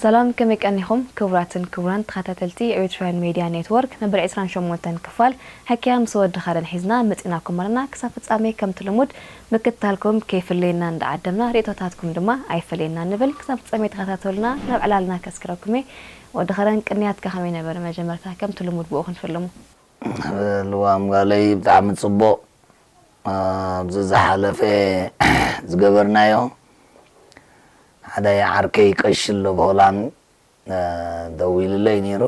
ሰላም፣ ከመይ ቀኒኹም ክቡራትን ክቡራን ተኸታተልቲ ኤሪትራያን ሜድያ ኔትወርክ? መበል ዕስራን ሸሞንተን ክፋል ሕክያ ምስ ወዲ ኸረን ሒዝና መጺእናኩም ኣለና። ክሳብ ፍጻሜ ከምቲ ልሙድ ምክትታልኩም ከይፍለየና እንዳዓደምና፣ ርእይቶታትኩም ድማ ኣይፈለየና ንብል። ክሳብ ፍጻሜ ተኸታተሉና። ናብ ዕላልና ከስክረኩም እየ። ወዲ ኸረን፣ ቅንያትካ ከመይ ነበረ? መጀመርታ ከምቲ ልሙድ ብኡ ክንፍልሙ። ልዋም ጓለይ፣ ብጣዕሚ ጽቡቕ። ኣብዚ ዝሓለፈ ዝገበርናዮ፣ ሓደ ዓርከይ ቀሺ ኣሎ ብሆላንድ፣ እ፣ ደዊሉለይ ነይሩ።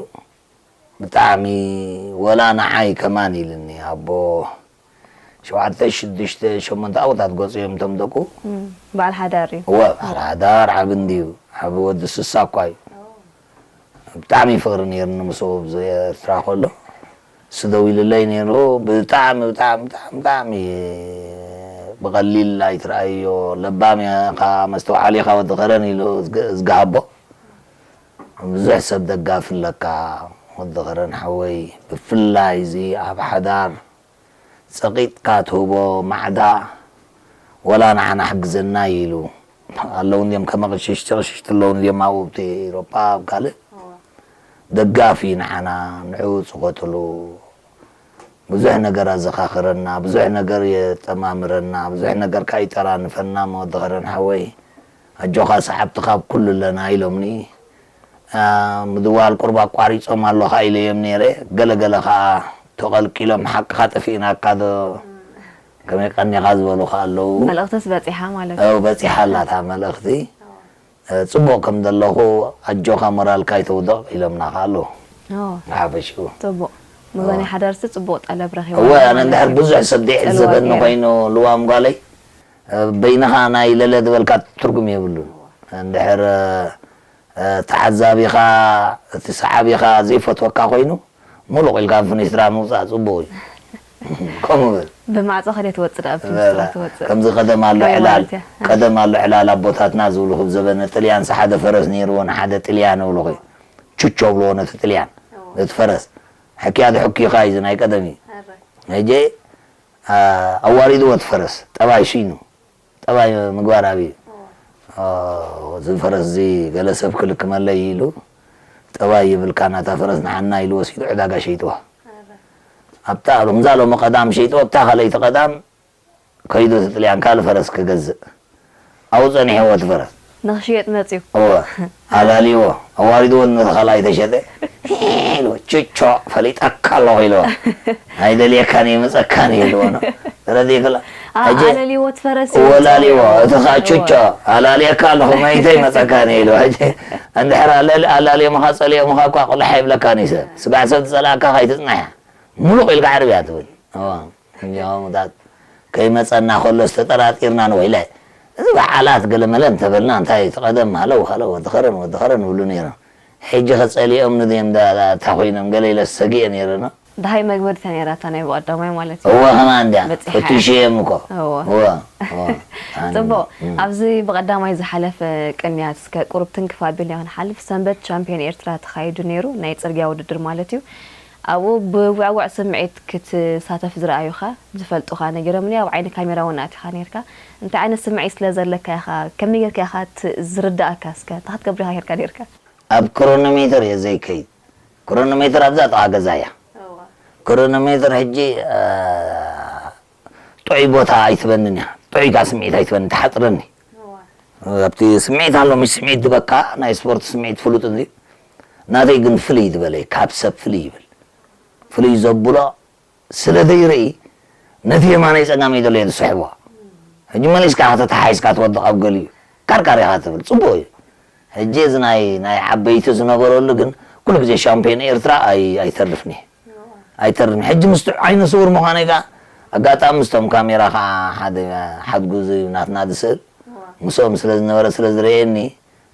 ብጣዕሚ፣ ወላ ንዓይ ከማን ኢልኒ፣ ኣቦ ሸውዓተ፣ ሽዱሽተ፣ ሸሞንተ ዓመታት ገጹ እዮም እቶም ደቁ። እም፣ በዓል ሓዳር እዩ። እወ፣ በዓል ሓዳር፣ ዓቢ እንድዩ። ዓቢ ወዲ ስሳ እኳ እዩ። ብጣዕሚ ፍቕሪ ነይሩኒ ምስኡ ኣብ ኤርትራ ከሎ። እሱ ደዊሉለይ ነይሩ። ብጣዕሚ፣ ብጣዕሚ፣ ብጣዕሚ፣ ብጣዕሚ ብቐሊል ኣይትረኣዮ። ለባም ኢኻ፣ መስተውዓሊ ኢኻ ወዲ ከረን ኢሉ ዝግ-፣ ዝግሃቦ። ብዙሕ ሰብ ደጋፊ ኣለካ ወዲ ከረን ሓወይ። ብፍላይ እዚ ኣብ ሓዳር ጸቒጥካ ትህቦ ማዕዳ፣ ወላ ንዓና ሕግዘና ኢሉ። ኣለዉ እንድዮም ከም ኣቕሽሽቲ፣ ኣቕሽሽቲ ኣለዉ እንድዮም ኣብኡ ኣብቲ ኤውሮጳ፣ ኣብ ካልእ። እወ። ደጋፊ ንዓና፣ ንዕኡ ጽወትሉ። ብዙሕ ነገር ኣዘኻኽረና፣ ብዙሕ ነገር የጠማምረና፣ ብዙሕ ነገር ከኣ ይጠራንፈና፣ መወዲ ከረን ሓወይ። ኣጆኻ ሰዓብትኻ ኣብ ኩሉ ኣለና ኢሎምኒ። አ፣ ምድዋል ቁሩብ ኣቋሪጾም ኣለኻ ኢለዮም ነይረ። ገለ ገለ ኸኣ ተቐልቂሎም፣ ሓቅኻ ጠፊእናካ ዶ፣ ከመይ ቀኒኻ ዝበሉ ኸኣ ኣለዉ። መልእኽትስ በጺሓ ማለት እዩ። ኣው፣ በጺሓ ኣላ እታ መልእኽቲ። እ፣ ጽቡቕ ከም ዘለኹ፣ ኣጆኻ ሞራልካ ኣይተውድቕ ኢሎምና ኸኣ ኣለዉ። ኦ፣ ሓፈሽኡ። ጽቡቕ። መባኒ ኦ። ሓዳርሲ ጽቡቕ ጠለብ ረኺቡ እወ፣ ኣሎ ኣነ ማለት እንድሕር እዩ። ብዙሕ ሰብ ደይ ጽልዋ ዕዘበኒ ገይሩ። ኮይኑ፣ ልዋም ጓለይ፣ እ፣ በይንኻ ናይ ለለ ዝበልካ ትርጉም የብሉን። እንድሕር፣ እ፣ ተዓዛቢኻ፣ እቲ ሰዓቢኻ ዘይፈትወካ ኮይኑ፣ ሙሉቕ ኢልካ ኣብ ፍኒስትራ ምውጻእ ጽቡቕ እዩ። ከምኡ በል። ብማዕጾ ከደይ ትወጽእ ደኣ፣ ኣብ ፍኒስትራ በላ። ትወጽእ። ከምዚ ቀደም ኣሎ ከመይ ዕላል፣ ማለት እያ? ቀደም ኣሎ ዕላል ኣቦታትና ዝብሉ፣ ክብ ዘበነ ጥልያን፣ ሓደ ፈረስ ነይርዎ፣ ንሓደ ጥልያን ይብሉ። ቹቾ ብልዎ ነቲ ጥልያን፣ እዎ። ነቲ ፈረስ። ሕክያ ድሕኩ ኢኻ እዩ፣ እዚ ናይ ቀደም እዩ። ሕራይ። ሕጂ፣ ኣ-፣ ኣዋሪድዎ እቲ ፈረስ፣ ጠባይ ሽይኑ። ጠባይ ምግባር ኣብዩ። እዎ። ኦ፣ እዚ ፈረስ እዚ ገለ ሰብ ክልክመለይ ኢሉ፣ ጠባይ ይብልካ ናታ ፈረስ ንዓና ኢሉ ወሲዱ ዕዳጋ ሸይጥዋ። ኣረ። ኣብታ ሎምዛ ሎሚ ቀዳም ሸይጥዋ፣ ኣብታ ካልኣይቲ ቀዳም ከይዱ እቲ ጥልያን ካልእ ፈረስ ክገዝእ። ኣብኡ ጸኒሕዎ እቲ ፈረስ። ንኽሽየጥ መጽዩ። እወ፣ ኣላልይዎ፣ ኣዋሪድዎ ነቲ ካልኣይ ተሸጠ። ኢልዎ፣ ቹቾ፣ ፈሊጠካ ኣለኹ ኢልዎ። ኣይደልየካን እየ፣ ይመጸካን እየ ኢልዎ ነው። ተረዲእክላ? ኣ-፣ ሕጂ ኣለልይዎ እቲ ፈረስ እዩ ወላልይዎ፣ ዝጸውዕዎ። እቲ ኸኣ እወ። ቹቾ፣ ኣላልየካ ኣለኹ፣ መይተ ይመጸካን እየ ኢልዎ። ሕጂ እንድሕር ኣላል-፣ ኣላልዮምኻ ጸሊኦምኻ እኳ ቁልሕ ኣይብለካን እዩ ሰብ። ስጋዕ ሰብ ዝጸልኣካ ኸይትጽናሕ እያ። ሙሉቕ ኢልካ ዓርብ እያ ትብል። እወ። እዚኦም ታት ከይመጸና ከሎስ ተጠራጢርና ንወይለ። እዚ በዓላት ገለመለ እንተበልና እንታይ እቲ ቀደም ሃለው ሃለው ወዲ ኸረን ወዲ ኸረን ይብሉ ነይሮም። ሕጂ ኸጸሊኦም ንድዮም ዳ-፣ ዳ-፣ እታ ኮይኖም ገለ ኢለ ሰጊኤ ነይረ ነው። ደሃይ መግበሪት እያ ነይራ እታ ናይ ብቐዳማይ ማለት እዩ። እወ፣ ከማን እንድያ። በጺሓ። ፈቲሸዮም እኮ። እወ። እወ፣ እወ። ኣነ፣ ጽቡቕ። እም። ኣብዚ ብቐዳማይ ዝሓለፈ ቅንያት እስከ ቁሩብ ትንክፍ ኣቢልና ክንሓልፍ፣ ሰንበት ቻምፒዮን ኤርትራ ተኻይዱ ነይሩ፣ ናይ ጽርግያ ውድድር ማለት እዩ። ኣብኡ ብውዕውዕ ስምዒት ክትሳተፍ ዝረኣዩኻ፣ ዝፈልጡኻ ነጊሮምኒ፣ ኣብ ዓይኒ ካሜራ እውን ኣቲኻ ነይርካ። እንታይ ዓይነት ስምዒት ስለ ዘለካ ኢኻ፣ ከመይ ጌርካ ኢኻ ት-፣ ዝርድኣካ እስከ? እንታይ ክትገብር ኢኻ ጌርካ ነይርካ? ኣብ ክሮኖሜተር እየ ዘይከይድ። ክሮኖሜተር ኣብዛ ጥቓ ገዛ እያ። እዋ። ክሮኖሜተር ሕጂ፣ እ፣ ጥዑይ ቦታ ኣይትበንን እያ። ጥዑይ ከኣ ስምዒት ኣይትበንን፣ ትሓጽረኒ። እዋ። ኣብቲ ስምዒት ኣሎ፣ ምሽ ስምዒት ዝበካ፣ ናይ ስፖርት ስምዒት ፍሉጥ እንድዩ። ናተይ ግን ፍልይ ዝበለ እዩ፣ ካብ ሰብ ፍልይ ይብል። ፍልይ ዘብሎ ስለ ዘይርኢ፣ ነቲ የማነይ ጸጋመይ ዘሎ እየ ዝስሕቦ። ሕጂ መሊስካ ከተተሓሒዝካ ትወድቕ ኣብ ገሊኡ። ካርካር ኢኻ ትብል፣ ጽቡቕ እዩ። ሕጂ እዚ ናይ፣ ናይ ዓበይቲ ዝነበረሉ ግን፣ ኩሉ ግዜ ሻምፒዮን ኤርትራ ኣይ-፣ ኣይተርፍኒ። ኣይተርፍኒ። ሕጂ ምስቲ ዓይነ ስውር ምዃነይ ከኣ፣ ኣጋጣሚ ምስቶም ካሜራ ከኣ ሓደ ሓድጉ እዚ ናትና ዝስእል፣ እዋ። ምስኦም ስለ ዝነበረ ስለ ዝረኣየኒ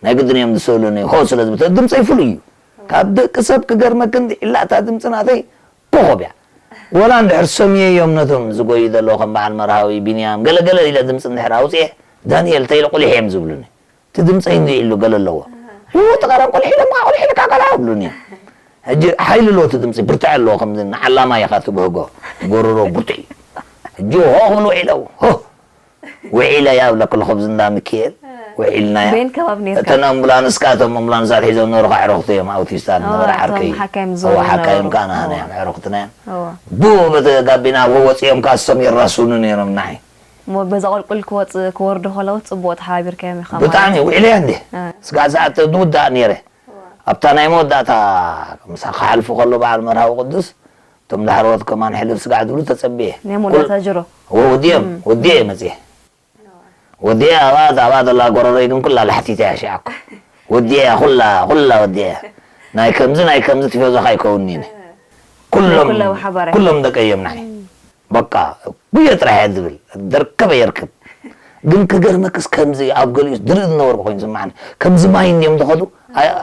ናይ ግድን እዮም ዝስእሉኒ። ሆ ስለ ዝብል ድምፀይ ፍሉይ እዩ ካብ ደቂ ሰብ። ክገርመኪ እንዲ ኢላ እታ ድምፂ ናተይ ኮኾብ እያ። ወላ እንድሕር ሰምየ እዮም ነቶም ዝጎዩ ዘለዉ ከም በዓል መርሃዊ፣ ቢንያም፣ ገለ ገለ ኢለ ድምፂ እንድሕር ኣውፅኤ፣ ዳንኤል ተይለ ቁሊሕ እዮም ዝብሉኒ። እቲ ድምፀይ እንዲ ኢሉ ገለ ኣለዎ። ው ተቓራን ቁሊሕ ኢሎም ከዓ ቁሊሕ ኢልካ ቃላ ይብሉኒ እዮም። ሕጂ ሓይሊ ኣለዎ እቲ ድምፂ፣ ብርትዐ ኣለዎ። ከምዚ ንዓላማ ኢኻ ትብህጎ፣ ጎረሮ ብርቱዕ እዩ። ሕጂ ሆ ክብሉ ውዒለው፣ ሆ ውዒለ እያ እብለኩ ለኸብዚ እንዳ ሚካኤል ውዒልና እያ። ቤን ከባቢ ነርካ? እተን ኣምቡላንስ ከኣ፣ እቶም ኣምቡላንሳት ሒዞም ነበሩ፣ ከዓ ዕረኽቲ እዮም፣ ኣውቲስታ ነበረ ዓርከይ። ሓካይም ዝነበሩ ሓካይም ከኣ ናህና እዮም፣ ዕረኽትና እዮም። ብኡ በቲ ጋቢና ኣብኡ ወፂኦም ከኣ እሶም የራስኑ ነይሮም ንዓይ። እሞ በዛ ቁልቁል ክወፅ ክወርዱ ከለዉ ፅቡቅ ተሓባቢርካዮም ኢኻ ማለት። ብጣዕሚ ውዒለ እያ እንዴ። ስጋዕ ሰዓት ዝውዳእ ነይረ። ኣብታ ናይ መወዳእታ ምሳ ክሓልፉ ከሎ በዓል መርሃዊ ቅዱስ እቶም ዳሕረዎት ከማን ሕልፍ ስጋዕ ዝብሉ ተጸብየ። ናይ መወዳእታ ጅሮ። ወዲኦም ወዲየ መጽየ። ወዲየ ኣብኣ ኣብኣ ዘላ ጎረሮይ ግን ኩላ ላሕቲተ እያ ሽዓኮ። ወዲየ ኩላ ኩላ ወዲየ። ናይ ከምዚ ናይ ከምዚ ቲፎዞ ካይከውኒ። ኩሎም ኩሎም ደቀዮም ናይ በቃ ጉየ ጥራሕ እየ ዝብል። ደርከበ የርክብ። ግን ክገርመክስ ከምዚ ኣብ ገሊኡስ ድርኢ ዝነበርኩ ኮይኑ ዝስምዓኒ። ከምዚ ማይ እንድዮም ዝኸዱ። ኣያ-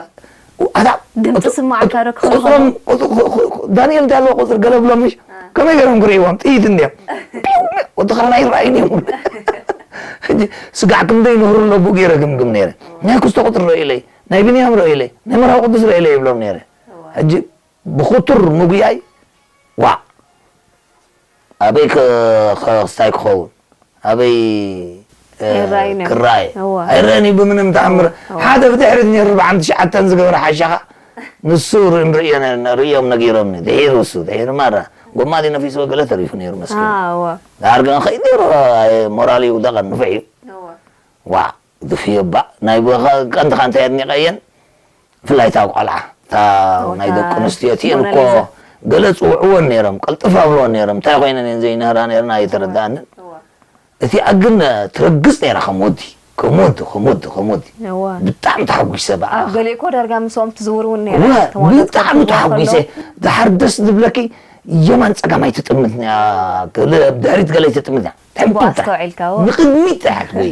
ኣታ- ድምፂ ስማዓካ ዶ ክኸውን ቁፅሮም- ከሎ? ቁፅ- ቁ- ቁ- ዳንኤል እንታይ ኣለዎ ቁፅሪ ገለ ብሎም ምሽ ከመይ ገይሮም ክርእይዎም ጥይት እንድዮም። ፒው! ወዲ ኸረና ይረኣይኒ እዮም። ሕጂ ስጋዕ ክንደይ ምህሩ ኣለቡ ገይረ ግምግም ነይረ። ናይ ክስቶ ቁፅሪ ረእዩለይ፣ ናይ ብንያም ረእዩለይ፣ ናይ መርሃዊ ቅዱስ ረእዩለይ ይብሎም ነይረ። ሕጂ ብኽቱር ምጉያይ ዋእ ኣበይ ክስታይ ክኸውን ኣበይ ክረኣይ ኣይረኣን እዩ ብምንም ተኣምር። ሓደ ብድሕሪት ነይሩ ኣርባዓን ትሽዓተን ዝገበረ ሓሻኻ ንሱ ንርእዮም ነጊሮምኒ። ድሒሩ እሱ ድሒሩ ማራ ጎማ ድዩ ነፊስዎ ገለ ተሪፉ ነይሩ መስኪን። ዳርጋ ንኸይድ ነይሩ ሞራል ይውደቐ ንፉዕ እዩ። ዋእ ድፍዮ ባእ ናይ ቀንድኻ እንታይ ኣድኒቐየን ብፍላይ እታ ቆልዓ እታ ናይ ደቂ ኣንስትዮ እቲኤን እኮ ገለ ፅውዕወን ነይሮም ቀልጥፍ ኣብልወን ነይሮም እንታይ ኮይነን እየን ዘይነህራ ነይረን ኣይተረድኣንን። እቲኣ ግን ትረግፅ ነይራ ከም ወዲ ከም ወዲ ከም ወዲ ከም ወዲ ብጣዕሚ ተሓጒሰ በኣ። ኣብ ገሊኡ እኮ ዳርጋ ምስኦም ትዝውር እውን ነይራ። ብጣዕሚ ተሓጒሰ። ደሓር ደስ ዝብለኪ የማን ፀጋም ኣይትጥምት ድሕሪት ገለ ኣይትጥምት። ንቅድሚት ትሓት ወይ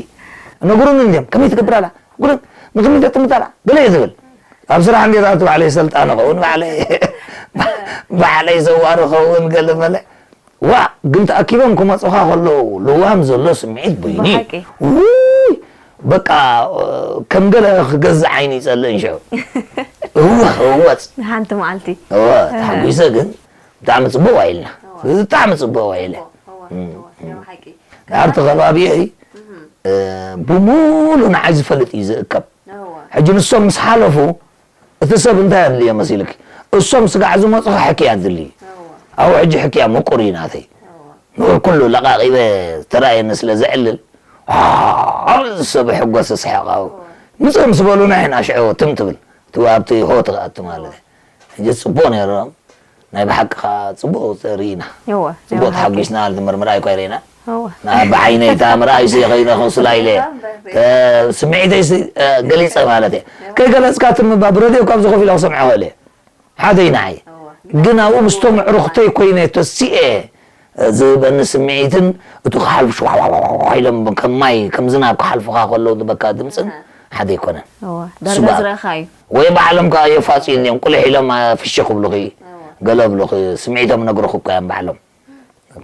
ነግሩኒ እንዲም ከመይ ትገብር ኣላ ጉርን ንቅድሚት ትጥምት ኣላ ገለ እየ ዝብል ኣብ ስራሕ እንዴት ኣቱ ባዕለይ ሰልጣን ኸውን ባዕለይ ባዕለይ ዘዋሪ ኸውን ገለ መለ ዋ ግን ተኣኪቦም ክመፁኻ ከለዉ ልዋም ዘሎ ስምዒት በይኒ ውይ በቃ ከም ገለ ክገዝእ ዓይኒ ይፀልእ እንሽዑ እወ እወፅ ሓንቲ መዓልቲ ተሓጒሰ ግን ብጣዕሚ ፅቡቅ ዋዒልና ብጣዕሚ ፅቡቅ ዋዒለ ድሓር ተኸባቢየይ ብሙሉ ንዓይ ዝፈልጥ እዩ ዝእከብ ሕጂ ንሶም ምስ ሓለፉ እቲ ሰብ እንታይ ኣድልዮ መሲልኪ እሶም ስጋዕ ዝመፁ ሕክያ ኣድሊ ኣብኡ ሕጂ ሕክያ ምቁር እዩ ናተይ ንብር ኩሉ ለቃቂበ ዝተረኣየኒ ስለ ዘዕልል ሰብ ሕጎስ ስሕቕ ኣብኡ ምፅእ ምስ በሉና ኢና ሽዑ ትም ትብል እቲ ኣብቲ ሆ ትኣቱ ማለት እዩ ሕጂ ፅቡቅ ነይሮም ናይ ብሓቂ ከዓ ፅቡቅ ርኢና እወ፣ ናይ ጽቡቅ ብሓቂ። ተሓጒስና ዝምርምር ኣይኮ ርኢና እወ። ብዓይነይ እታ ምርኣይ ሲ ከይነ ከስላ ኢለ ስምዒተይ ሲ ገሊፀ ማለት እየ ከይገለፅካ ትምባ ብረድዮ ካብ ዝኸፍ ኢለ ክሰምዖ ክእል እየ ሓደይ ንዓይ ግን ኣብኡ ምስቶም ኣዕሩኽተይ ኮይነ ተሲኤ ዝህበኒ ስምዒትን እቱ ክሓልፉ ሸዋዋዋዋ ኢሎም ከም ማይ ከም ዝናብ ክሓልፉኻ ከለዉ ዝበካ ድምፅን ሓደ ኣይኮነን እወ፣ ዳርጋ ዝረእኻ እዩ። ወይ ባዕሎም ከዓ የፋፅዩኒ እዮም ቁልሕ ኢሎም ፍሽኽ ይብሉኺ ገለ ይብሉኺ ስምዒቶም ነግሩኺ እኮ እዮም ባዕሎም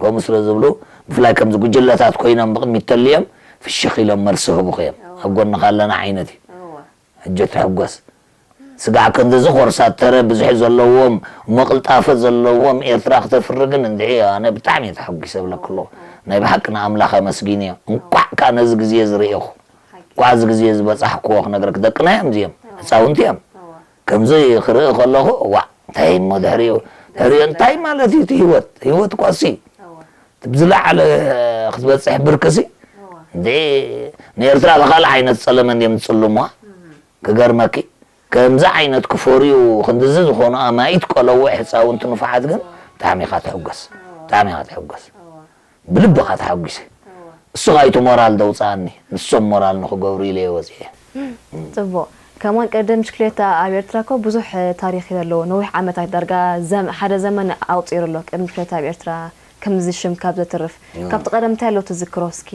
ከምኡ ስለ ዝብሉ ብፍላይ ከምዚ ጉጅለታት ኮይኖም ብቕድሚት ተልዮም ፍሽኽ ኢሎም መልሲ ህቡኺ እዮም ኣብ ጎንኻ ኣለና ዓይነት እዩ ሕጂ ትሕጎስ ስጋዕ ክንድዚ ኮርሳተረ ብዝሒ ዘለዎም እሞ ቅልጣፈ ዘለዎም ኤርትራ ክተፍሪ ግን እንድዒ ኣነ ብጣዕሚ እየ ተሓጒሰ እብለኪ ኣለኹ ናይ ብሓቂ ንኣምላኽ ኣመስጊንዮ እንቋዕ ከዓ ነዚ ግዜ ዝርእኹ እንቋዕ እዚ ግዜ ዝበጻሕክዎ ክነግረኪ ደቅና እዮም እዚኦም ህፃውንቲ እዮም ከምዚ ክርኢ ከለኹ ዋእ እንታይ እሞ ድሕሪኡ ድሕሪኡ እንታይ ማለት እዩ እቲ ህይወት ህይወት እኳ እሱ እዩ እቲ ብዝለዓለ ክትበፅሕ ብርክሲ እንዴ ንኤርትራ ብካልእ ዓይነት ፀለመ እንድዮም ዝፅልሙዋ ክገርመኪ ከምዚ ዓይነት ክፈርዩ ክንድዚ ዝኾኑ ኣማኢት ቆለውዕ ህፃውንቲ ንፉዓት ግን ብጣዕሚ ኢኻ ትሕጎስ ብጣዕሚ ኢኻ ትሕጎስ ብልብኻ ተሓጒሰ እሱ ኻይቲ ሞራል ደውፅኣኒ ንሶም ሞራል ንኽገብሩ ኢለ እየ ወፅኤ ፅቡቕ ከማን ቀደም ብሽክሌታ ኣብ ኤርትራ እኮ ብዙሕ ታሪኽ እዩ ዘለዎ ነዊሕ ዓመታት ዳርጋ ሓደ ዘመን ኣቑፂሩ ኣሎ ቅድሚ ብሽክሌታ ኣብ ኤርትራ ከምዚ ሽም ካብ ዘትርፍ ካብቲ ቀደም እንታይ ኣሎ ትዝክሮ እስኪ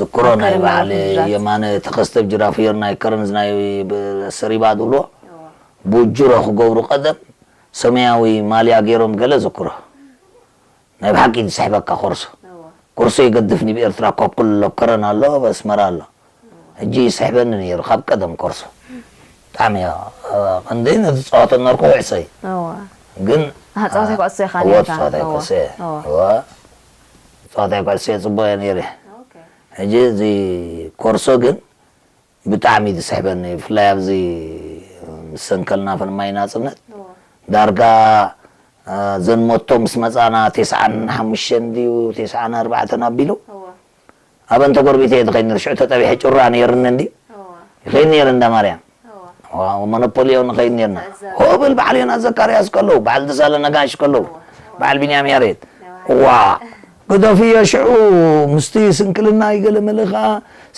ዝክሮ ናይ በዓል የማነ ተኸስተ ብ ጅራፍ ጌርና ይከረን ዝናይ ሰሪባ ዝብልዎ ቡጅሮ ክገብሩ ቀደም ሰማያዊ ማልያ ገይሮም ገለ ዝክሮ ናይ ብሓቂ ዝስሕበካ ኮርሶ ኮርሶ ይገድፍኒ ብኤርትራ እኳ ኩሎ ከረን ኣሎ ኣብ ኣስመራ ኣሎ ሕጂ ይስሕበኒ ነይሩ ካብ ቀደም ኮርሶ ብጣዕሚ እያ ቀንደይ ነቲ ዝፃወተ ነርኩ ውዕሰይ ግን ጸዋታይ ኩዕሶ ኢኻ ነርካ ጸዋታይ ኩዕሶ ጸዋታይ ኩዕሶ ጽቡቅ እየ ነይረ ሕጂ እዚ ኮርሶ ግን ብጣዕሚ ዝስሕበኒ ብፍላይ ኣብዚ ምስ ሰንከልና ፈን ማይ ናፅነት ዳርጋ ዘንሞቶ ምስ መፃና ቴስዓን ሓሙሽተን ድዩ ቴስዓን ኣርባዕተን ኣቢሉ ኣበን ተጎርቢተ እየ ዝኸይድ ነይሩ ሽዑ ተጠቢሐ ጭራ ነይርኒ እንድዩ ይኸይድ ነይረ እንዳ ማርያም ሞኖፖሊዮ ንኸይድ ነርና ሆብል በዓል ዮናስ ዘካርያስ ከለዉ በዓል ደሳለ ነጋሽ ከለዉ በዓል ቢንያም ያሬድ ዋ ግደፍዮ ሽዑ ምስቲ ስንክልና ይገለመለ ከዓ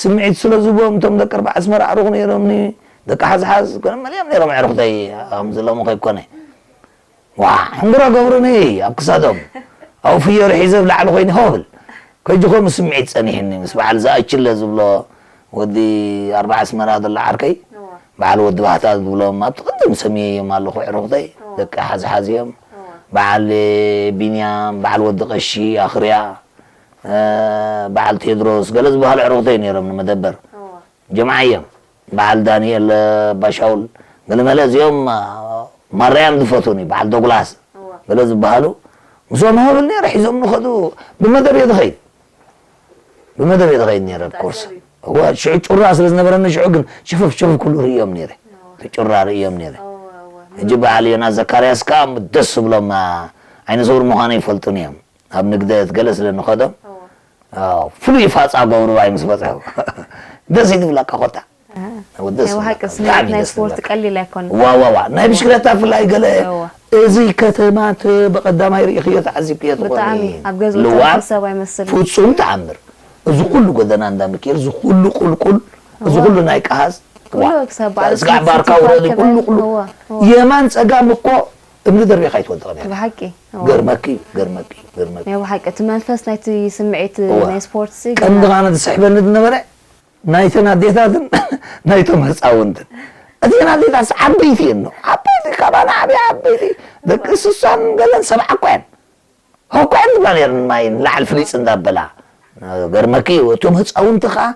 ስምዒት ስለ ዝቦም እቶም ደቂ ኣርባዓ ኣስመራ ኣዕሩኽ ነይሮምኒ ደቂ ሓዝሓዝ ኮነ መሊኦም ነይሮም ኣዕሩኽተይ ከምዚ ሎሚ ከይኮነ ዋ ሕንጉራ ገብሩኒ ኣብ ክሳዶም ኣውፍዮ ርሒዘ ብላዕሊ ኮይኒ ሆብል ከጅኾ ምስ ስምዒት ጸኒሕኒ ምስ በዓል ዝኣችለ ዝብሎ ወዲ ኣርባዓ ኣስመራ ዘሎ ዓርከይ በዓል ወዲ ባህታ ዝብሎም ኣብቲ ቅድም ሰሚየዮም ኣለኹ ዕሩኽተይ ደቂ ሓዝሓዝ እዮም በዓል ቢንያም በዓል ወዲ ቀሺ ኣኽርያ በዓል ቴድሮስ ገለ ዝበሃሉ ዕሩኽተይ ነይሮም ንመደበር ጀምዓ እዮም በዓል ዳንኤል ባሻውል ገለመለ እዚኦም ማርያም ዝፈትውኒ በዓል ዶግላስ ገለ ዝበሃሉ ምስኦም ሃብል ነይረ ሒዞም ንኸዱ ብመደብ እየ ዝኸይድ ብመደብ እየ ዝኸይድ ነይረ ኮርስ እዋ ሽዑ ጩራ ስለ ዝነበረኒ ሽዑ ግን ሽፍፍ ሽፍፍ ኩሉ ርእዮም ነይረ እቲ ጩራ ርእዮም ነይረ ሕጂ በዓል ዮናስ ዘካርያስ ከዓ ደስ ዝብሎም ዓይነ ስውር ምዃነ ይፈልጡን እዮም ኣብ ንግደት ገለ ስለ ንኸዶም ፍሉይ ፋፃ ገብርባይ ምስ በፅሑ ደስ ይትብለካ ኮታ ናይ ብሓቂ ስምዒት ናይ ስፖርት ቀሊል ኣይኮነ ዋዋዋ ናይ ብሽክለታ ፍላይ ገለ እዚ ከተማ ብቐዳማይ ርኢኽዮ ተዓዚብክዮ ትኾኒ ብጣዕሚ ኣብ ገዝኡ ልዋም ሰብ ኣይመስል ፍጹም ተኣምር እዚ ኩሉ ጎደና እንዳ ሚካኤል እዚ ኩሉ ቁልቁል እዚ ኩሉ ናይ ቀሃዝ ኩሉ ክሳብ በዓል ስጋዕ ባርካ ውረድ ኩሉ ኩሉ የማን ጸጋም እኮ እምኒ ደርቢኻ ኣይትወድቕን እያ ብሓቂ ገርመኪ ገርመኪ ገርመኪ ናይ ብሓቂ እቲ መንፈስ ናይቲ ስምዒት ናይ ስፖርት ሲ ቀንዲ ኸዓ ነቲ ዝስሕበኒ ዝነበረ ናይተን ኣዴታትን ናይቶም ህፃውንትን እተን ኣዴታትስ ዓበይቲ እየን ዓበይቲ ካባና ዓብያ ዓበይቲ ደቂ ስሳን ገለን ሰብዓ እኳ እየን ሆኳ እየን ዝብላ ነይረን ማይ ንላዕሊ ፍሊፅ እንዳበላ ገርመኪ እቶም ህፃውንቲ ከዓ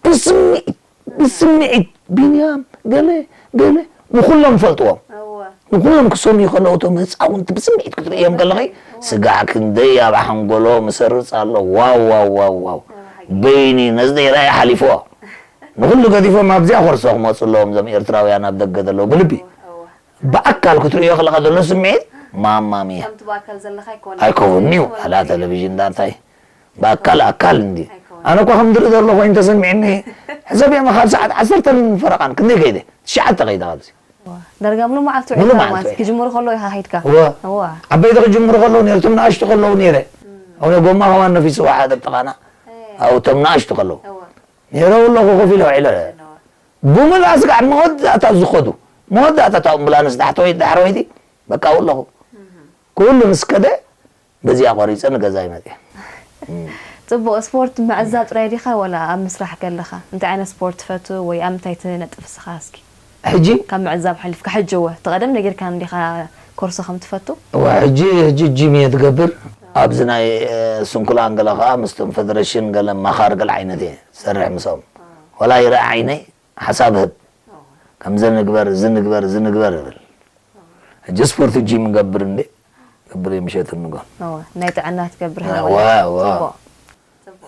ብስምዒት ብስምዒት ቢንያም ገለ ገለ ንኩሎም ይፈልጥዎም ንኩሎም ክሰምዩ ከለዉ እቶም ህፃውንቲ ብስምዒት ክትርእዮም ከለኺ ስጋዕ ክንደይ ኣብ ሓንጎሎም ይሰርፅ ኣሎ ዋው ዋው ዋው ዋው በይኒ ነዚ ደይራ እየ ሓሊፍዎ ንኩሉ ገዲፎም ኣብዚኣ ኮርሶ ክመፁ ኣለዎም እዞም ኤርትራውያን ኣብ ደገ ዘለዉ ብልቢ ብኣካል ክትርእዮ ከለኻ ዘሎ ስምዒት ማማ ሚያ ኣይከውን እዩ ኣላ ቴሌቪዥን ዳንታይ ብኣካል ኣካል እንዲ ኣነ እኳ ከም ዝርኢ ዘሎ ኮይኑ ተሰሚዕኒ ሕሰብ እየ ካብ ሰዓት ዓሰርተን ፈረቓን ክንደይ ከይደ ትሽዓተ ከይደ ኣብዚ ዳርጋ ሙሉ መዓልቲ ውዒልካ ማለት ክጅምሩ ከሎ ኢኻ ከይድካ እወ ዓበይቲ ክጅምሩ ከለዉ ነይረ እቶም ንኣሽቱ ከለዉ ነይረ ኣነ ጎማ ከማን ነፊስዋ ሓደ ጥቓና ኣብቶም ንኣሽቱ ከለዉ ነይረ ኣለኹ ኮፍ ኢለ ውዒለ ብምልኣ ስጋዕ መወዳእታ ዝኸዱ መወዳእታ እታ ኣምቡላንስ ዳሕተወይቲ ዳሕረወይቲ በቃ ኣለኹ ኩሉ ምስ ከደ በዚኣ ቆሪፀ ንገዛይ መፅየ ፅቡቅ ስፖርት ምዕዛብ ጥራይ ዲኻ ወላ ኣብ ምስራሕ ከለኻ እንታይ ዓይነት ስፖርት ትፈቱ ወይ ኣብ ምንታይ ትነጥፍ እስኻ እስኪ ሕጂ ካብ ምዕዛብ ሓሊፍካ ሕጂ እወ እቲ ቀደም ነጊርካን ዲኻ ኮርሶ ከም ትፈቱ እወ ሕጂ ሕጂ ጂም እየ ትገብር ኣብዚ ናይ ስንኩላን ገለ ከዓ ምስቶም ፈደረሽን ገለ ማኻር ገለ ዓይነት እየ ዝሰርሕ ምስኦም ወላ ይረአ ዓይነይ ሓሳብ ህብ ከምዚ ንግበር እዚ ንግበር እዚ ንግበር እብል ሕጂ ስፖርት ጂም ገብር እንዴ ገብር ምሸት ንጎ ናይ ጥዕና ትገብር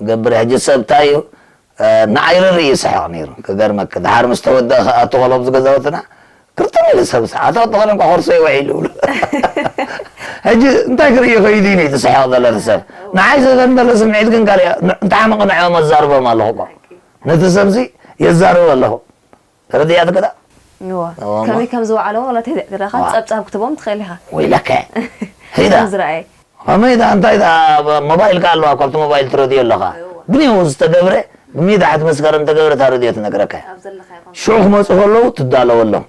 ገብር ሕጂ ሰብ እንታይ እዩ ንዓይ ርርኢ ይስሕቕ ነይሩ ክገርመክ ድሓር ምስ ተወደእ ከኣቱ ከሎ ኣብዚ ገዛውትና ክርጥም ኢሉ ሰብ ሰዓት ኣተኸለ እንኳ ኮርሶ ይውዒሉ ይብሉ ሕጂ እንታይ ክርኢ ከይዱ እዩ ትስሕቕ ዘለቲ ሰብ ንዓይ ዘዘን ዘሎ ስምዒት ግን ካልእ እንታይ መቕንዐዮም ኣዛርቦም ኣለኹ ነቲ ሰብዚ የዛርብ ኣለኹ ተረዲኣትክዳ ከመይ ከም ዝወዓለዎ ወላ ተይደዕድራኻ ጸብጻብ ክትቦም ትኽእል ኢኻ ወይለከ ሄዳ ዝረኣየ ከመይ ዳ እንታይ ዳ ሞባይል ካ ኣለዋ ካብቲ ሞባይል ትረድዮ ኣለኻ ብኔው ዝተገብረ ብሜዳ ሕቲ መስከረም ተገብረ እታ ረድዮ ትነግረካ ሽዑ ክመፁ ከለዉ ትዳለወሎም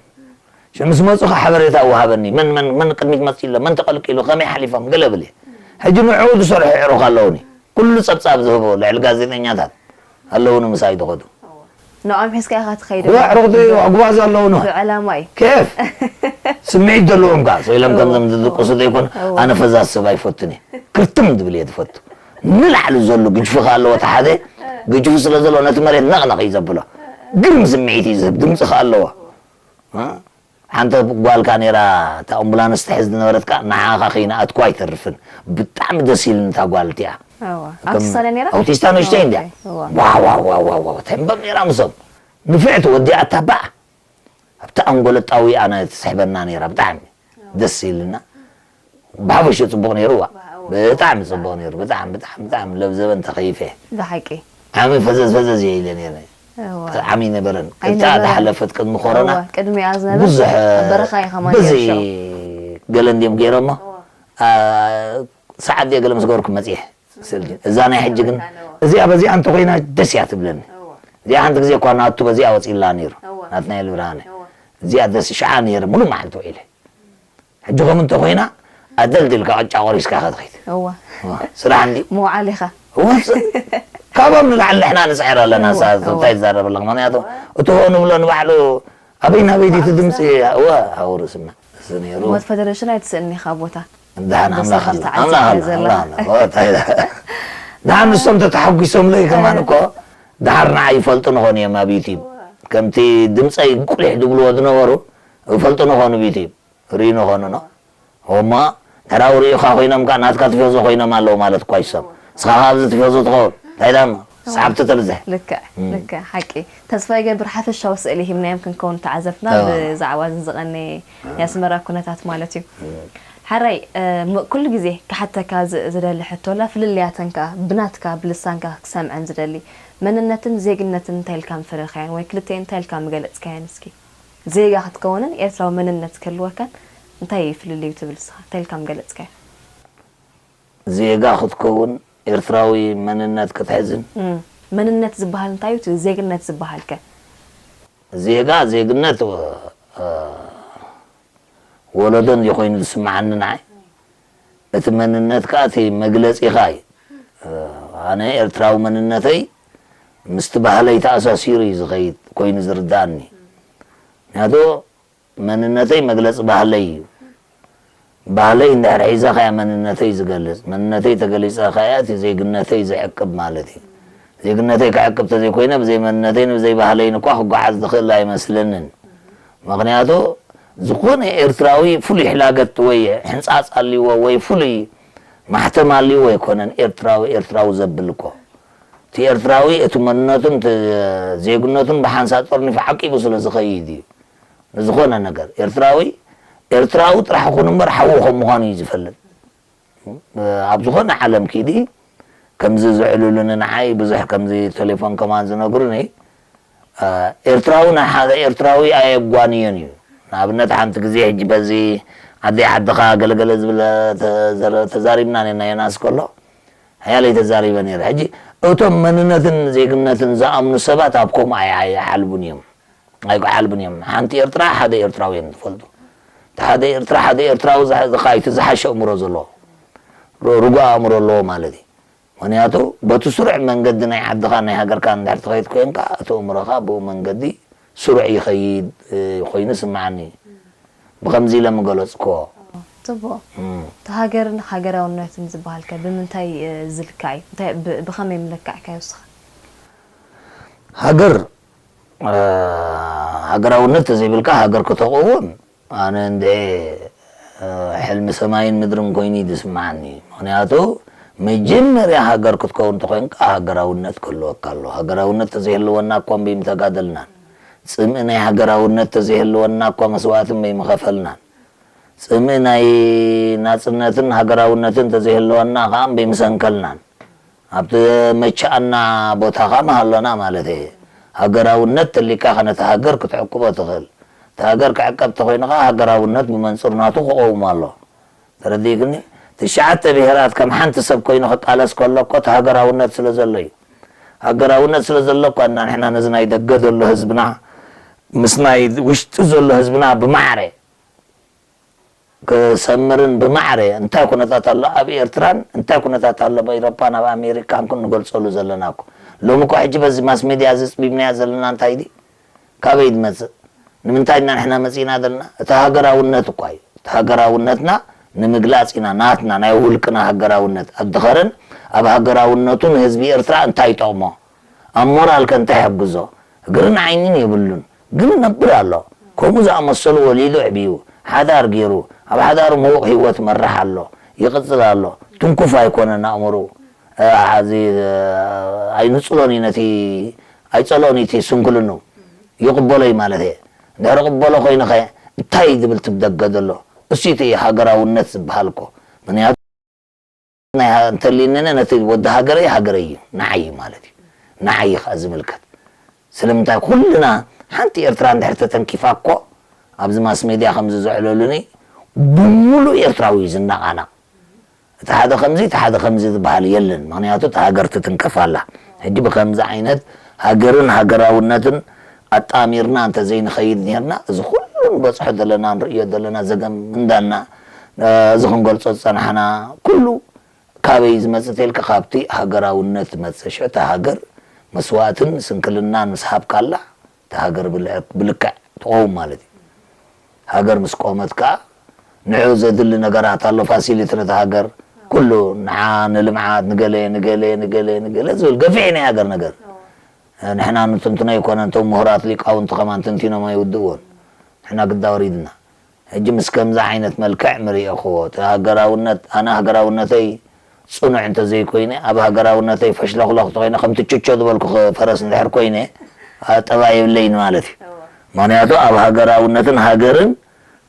ሽዑ ምስ መፁ ካ ሓበሬታ ወሃበኒ መን መን መን ቅድሚት መፂ ኣሎ መን ተቐልቂሉ ከመይ ሓሊፎም ገለ ብል ሕጂ ንዕኡ ዝሰርሑ ዕሩኽ ኣለውኒ ኩሉ ጸብጻብ ዝህቦ ልዕሊ ጋዜጠኛታት ኣለዉ ንምሳይ ዝኸዱ። ንኦም ሒዝካ ኢኻ ትኸይድ ዋ ዕርኽቲ ኣጉባዝ ኣለዉ ን ብዕላማ እዩ ኬፍ ስምዒት ዘለዎም ከ ሰው ኢሎም ከምዞም ዝድቅሱ ዘይኮን ኣነ ፈዛዝ ሰብ ኣይፈቱን እየ። ክርትም ዝብል እየ ዝፈቱ። ንላዕሊ ዘሎ ግጅፉ ከ ኣለዎ እቲ ሓደ ግጅፉ ስለ ዘለዎ ነቲ መሬት ነቕነቕ እዩ ዘብሎ። ግርም ስምዒት እዩ ዝህብ። ድምፂ ከ ኣለዎ። ሓንቲ ጓልካ ነይራ እታ ኣምቡላንስ ትሕዝ ዝነበረት ከ ንዓኻ ከይንኣትኩ ኣይተርፍን። ብጣዕሚ ደስ ኢልኒ እታ ጓል እቲኣ። ኣውቲስታ ነይራ ኣውቲስታ ንእሽተይ እንድያ። ዋዋዋዋዋ ተንበብ ነይራ ምሶም ንፍዕቲ ወዲኣታ ባዕ ኣብቲ ኣንጎለጣዊ ኣነ ትስሕበና ነይራ ብጣዕሚ ደስ ኢልና። ብሓፈሽኡ ጽቡቕ ነይሩ። ዋ ብጣዕሚ ጽቡቕ ነይሩ። ብጣዕሚ ብጣዕሚ ብጣዕሚ ለብዘበን ተኸይፈ። ብሓቂ ዓሚ ፈዘዝ ፈዘዝ እየ ኢለ ነይረ። ዓሚ ነበረን እታ ዝሓለፈት ቅድሚ ኮሮና ቅድሚኣ ዝነበረ ብዙሕ በረኻ እዩ ከማን ብዙሕ ነይሩ ሽዑ። ገለ እንዲዮም ገይሮሞ ሰዓት ድየ ገለ ምስ ገበርኩ መጽየ። ስልኪ እዛ ናይ ሕጂ ግን እዚኣ በዚኣ እንተኮይና ደስ እያ ትብለኒ። እዚኣ ሓንቲ ግዜ እኳ ናቱ በዚኣ ወፂላ ነይሩ ናትና ኢሉ ብርሃነ እዚኣ ደስ ሸዓ ነይረ ሙሉ መዓልቲ ውዒለ። ሕጂ ከም እንተኮይና ኣደልድልካ ቅጫ ቆሪስካ ኢኻ ትኸይድ። እወ ስራሕ እንዲ ምውዓል ኢኻ ወፅ ካብኦም ንላዕሊ ንሕና ንፅዕር ኣለና። እወ፣ ሳ እወ። እንታይ ይዛረብ ኣለካ? ምክንያቱ እቲ ሆኑ ብሎ ንባዕሉ ኣበይና በይዲ እቲ ድምፂ እወ ኣውርስና እዚ ነይሩ። ሞት ፈደረሽን ኣይትስእኒ ኢኻ ቦታ ደሓን ኣምላኽ ኣላ ብሰንኪ ኣምላኽ ኣላ ተዓዚብካ ኣምላኽ ኣላ እወ፣ እንታይ ኢላ? ደሓን ንሶም ተተሓጒሶምለይ ከማን እኮ ደሓር ንዓ ይፈልጡ ንኾኑ እዮም ኣብ ዩቲብ ከምቲ ድምፀይ ቁሊሕ ድብልዎ ዝነበሩ ይፈልጡ ንኾኑ ብ ዩቲብ ርእዩ ንኾኑ ኖ እሞ ድሕራዊ ርእዩኻ ኮይኖም ከዓ ናትካ ትፈዞ ኮይኖም ኣለዉ ማለት እኳ ይሶም ንስኻ ከዓ ኣብዚ ትፈዞ ትኸውን እንታይ ዳሞ ሰዓብቲ ተብዝሕ ልክዕ ልክዕ ሓቂ ተስፋ ይገብር ሓፈሻዊ ስእሊ ሂብናዮም ክንከውን ተዓዘብትና እዎ። ብዛዕባ እዚ ዝቐነየ ናይ ኣስመራ ኩነታት ማለት እዩ ሓራይ እ፣ ም- ኩሉ ግዜ ክሓተካ ዝ- ዝደሊ ሕቶላ ፍልልያተን ከኣ ብናትካ ብልሳንካ ክሰምዐን ዝደሊ መንነትን ዜግነትን እንታይ ኢልካ ምፈለልካየን ወይ ክልተኤን እንታይ ኢልካ ምገለጽካየን እስኪ ዜጋ ክትከውንን ኤርትራዊ መንነት ክህልወካን እንታይ እዩ ፍልልዩ ትብል ንስኻ እንታይ ኢልካ ምገለጽካዮ ዜጋ ክትከውን ኤርትራዊ መንነት ክትሕዝን እም፣ መንነት ዝበሃል እንታይ እዩ እቲ ዜግነት ዝበሃል ከ ዜጋ ዜግነት እ፣ ወለዶ እንዲ ኮይኑ ዝስምዓኒ ንዓይ እቲ መንነት ከዓ እቲ መግለፂኻ እዩ። እ፣ ኣነ ኤርትራዊ መንነተይ ምስቲ ባህለይ ተኣሳሲሩ እዩ ዝኸይድ ኮይኑ ዝርዳእኒ። ምክንያቱ መንነተይ መግለፂ ባህለይ እዩ። ባህለይ እንድሕር ሒዘ ከያ መንነተይ ዝገልፅ መንነተይ ተገሊፀ ከያ እቲ ዜግነተይ ዝዕቅብ ማለት እዩ። ዜግነተይ ክዕቅብ ተዘይኮይነ ብዘይ መንነተይን ብዘይ ባህለይን እኳ ክጓዓዝ ዝኽእል ኣይመስለንን። ምኽንያቱ ዝኾነ ኤርትራዊ ፍሉይ ሕላገት ወይ ሕንፃፅ ኣልዎ ወይ ፍሉይ ማሕተም ኣልዎ ኣይኮነን ኤርትራዊ ኤርትራዊ ዘብል እኮ እቲ ኤርትራዊ እቲ መንነቱን እቲ ዜግነቱን ብሓንሳብ ጠርኒፉ ዓቂቡ ስለ ዝኸይድ እዩ። ንዝኾነ ነገር ኤርትራዊ ኤርትራዊ ጥራሕ ይኹን እምበር ሓዉ ከም ምዃኑ እዩ ዝፈልጥ። ኣብ ዝኾነ ዓለም ኪዲ ከምዚ ዝዕልሉኒ ንዓይ ብዙሕ ከምዚ ቴሌፎን ከማን ዝነግሩኒ ኤርትራዊ ንሓደ ኤርትራዊ ኣየጓንዮን እዩ። ንኣብነት ሓንቲ ግዜ ሕጂ በዚ ዓደይ ዓድኻ ገለገለ ዝብል ተዘረ- ተዛሪብና ኔና ዮናስ ከሎ ሓያለይ ተዛሪበ ነይረ። ሕጂ እቶም መንነትን ዜግነትን ዝኣምኑ ሰባት ኣብ ከምኡ ኣይ- ኣይሓልቡን እዮም ኣይክሓልቡን እዮም። ሓንቲ ኤርትራ ሓደ ኤርትራዊ እዮም ዝፈልጡ። እቲ ሓደ ኤርትራ ሓደ ኤርትራዊ ዝሓ- ዝኻ- እቲ ዝሓሸ እምሮ ዘለዎ ር- ርጉእ ኣእምሮ ኣለዎ ማለት እዩ። ምክንያቱ በቲ ስሩዕ መንገዲ ናይ ዓድኻ ናይ ሃገርካ እንድሕር ትኸይድ ኮይንካ እቲ እምሮኻ ብኡ መንገዲ ስሩዕ ይኸይድ እ፣ ኮይኑ ይስምዓኒ። ብኸምዚ ኢለ ምገለፅክዎ። ጽቡቕ እም። እቲ ሃገርን ሃገራውነትን ዝበሃል ከ ብምንታይ እ፣ ዝልካዕ እዩ እንታይ ብ- ብኸመይ ምለካዕካዮ ንስኻ ሃገር እ፣ ሃገራውነት ተዘይብልካ ሃገር ከተቕውም ኣነ እንደ እ፣ ሕልሚ ሰማይን ምድርን ኮይኑ እዩ ዝስምዓኒ። ምክንያቱ መጀመርያ ሃገር ክትከውን ተኮይንካ ሃገራውነት ክህልወካ ኣሎ። ሃገራውነት ተዘይህልወና እኮ እምቢ ምተጋደልናን። ጽምኢ ናይ ሃገራውነት ተዘይህልወና እኮ መስዋእቲ እምበይ ምኸፈልናን። ጽምኢ ናይ ናጽነትን ሃገራውነትን ተዘይህልወና ከኣ እምበይ ምሰንከልናን። ኣብቲ መቸኣና ቦታ ከኣ ምሃሎና ማለት እየ። ሃገራውነት ተሊካ ከ ነቲ ሃገር ክትዕቅቦ ትኽእል። እቲ ሃገር ክዕቀብ ተኾይኑ ከኣ ሃገራውነት ብመንጽር ናቱ ክቐውም ኣሎ። ተረዲእክኒ? ትሽዓተ ብሄራት ከም ሓንቲ ሰብ ኮይኑ ክቃለስ ከሎ እኮ እቲ ሃገራውነት ስለ ዘሎ እዩ። ሃገራውነት ስለ ዘሎ እኳ እና ንሕና ነዚ ናይ ደገ ዘሎ ህዝብና ምስ ናይ ውሽጢ ዘሎ ህዝብና ብማዕረ ክሰምርን ብማዕረ እንታይ ኩነታት ኣሎ ኣብ ኤርትራን እንታይ ኩነታት ኣሎ ኣብ ኤሮፓን ኣብ ኣሜሪካን ክንገልጸሉ ዘለና እኮ ሎሚ እኮ ሕጂ በዚ ማስ ሜድያ እዚ ጽቢብናያ ዘለና እንታይ ድዩ? ካበይ ዝመጽእ? ንምንታይ ኢና ንሕና መጺእና ዘለና? እቲ ሃገራውነት እኳ እዩ። እቲ ሃገራውነትና ንምግላጽ ኢና፣ ናትና ናይ ውልቅና ሃገራውነት። ኣድኸርን ኣብ ሃገራውነቱ ንህዝቢ ኤርትራ እንታይ ይጠቕሞ? ኣብ ሞራል ከ እንታይ ይሕግዞ? እግርን ዓይንን የብሉን። ግን ነብር ኣሎ። ከምኡ ዝኣመሰሉ ወሊዱ ዕብዩ፣ ሓዳር ገይሩ፣ ኣብ ሓዳሩ ምዉቕ ህይወት ይመርሕ ኣሎ፣ ይቕጽል ኣሎ። ትንኩፍ ኣይኮነን ኣእምሮኡ። እ፣ እዚ፣ እ፣ ኣይንጽሎን እዩ ነቲ፣ ኣይጸልኦን እዩ እቲ ስንክልንኡ። ይቕበሎ እዩ ማለት እየ። እንድሕሪ ቅበሎ ኮይኑኸ እንታይ እዩ ዝብል ትብደገ ዘሎ? እሱ እቲ ሃገራውነት ዝበሃል እኮ። ምኽንያቱ ናይ ሃ-፣ እንተሊነነ ነቲ ወዲ ሃገረይ ሃገረይ እዩ፣ ንዓይ እዩ ማለት እዩ። ንዓይ እዩ ከኣ ዝምልከት። ስለምንታይ ኩልና ሓንቲ ኤርትራ እንድሕር ተተንኪፋ እኮ ኣብዚ ማስ ሜድያ ከምዚ ዘዕለሉኒ ብምሉእ ኤርትራዊ እዩ ዝነቓነቕ። እቲ ሓደ ከምዚ፣ እቲ ሓደ ከምዚ ዝበሃል የለን። ምኽንያቱ እታ ሃገር ትትንከፍ ኣላ። ሕጂ ብከምዚ ዓይነት ሃገርን ሃገራውነትን ኣጣሚርና እንተዘይንኸይድ ኔርና፣ እዚ ኩሉ ንበጽሖ ዘለና፣ ንርእዮ ዘለና ዘገም እንዳልና፣ እ፣ እዚ ክንገልጾ ዝጸናሕና ኩሉ ካበይ ዝመጽእ ተልካ፣ ካብቲ ሃገራውነት ዝመጽእ። ሽዑ እታ ሃገር መስዋእትን ስንክልናን ምስ ሃብካላ፣ እታ ሃገር ብልዕ-፣ ብልክዕ ትቐውም ማለት እዩ። ሃገር ምስ ቆመት ከኣ ንዕኡ ዘድሊ ነገራት ኣሎ። ፋሲሊቲ ነታ ሃገር ኩሉ ንዓ ንልምዓት ንገለ ንገለ ንገለ ንገለ ዝብል ገፊሕ ናይ ሃገር ነገር። ንሕና ንትንትኖ ኣይኮነን፣ እቶም ምሁራት ሊቃውንቲ ከማን ተንቲኖም ኣይውድእዎን። ንሕና ግዳ ወሪድና። ሕጂ ምስ ከምዚ ዓይነት መልክዕ ምርእየኽዎ፣ እቲ ሃገራውነት፣ ኣነ ሃገራውነተይ ጽኑዕ እንተዘይኮይነ፣ ኣብ ሃገራውነተይ ፈሽለኽለኽ እንተኾይነ፣ ከምቲ ቹቾ ዝበልኩ ፈረስ እንድሕር ኮይነ፣ አ፣ ጠባይ የብለይን ማለት እዩ። እወ። ምኽንያቱ ኣብ ሃገራውነትን ሃገርን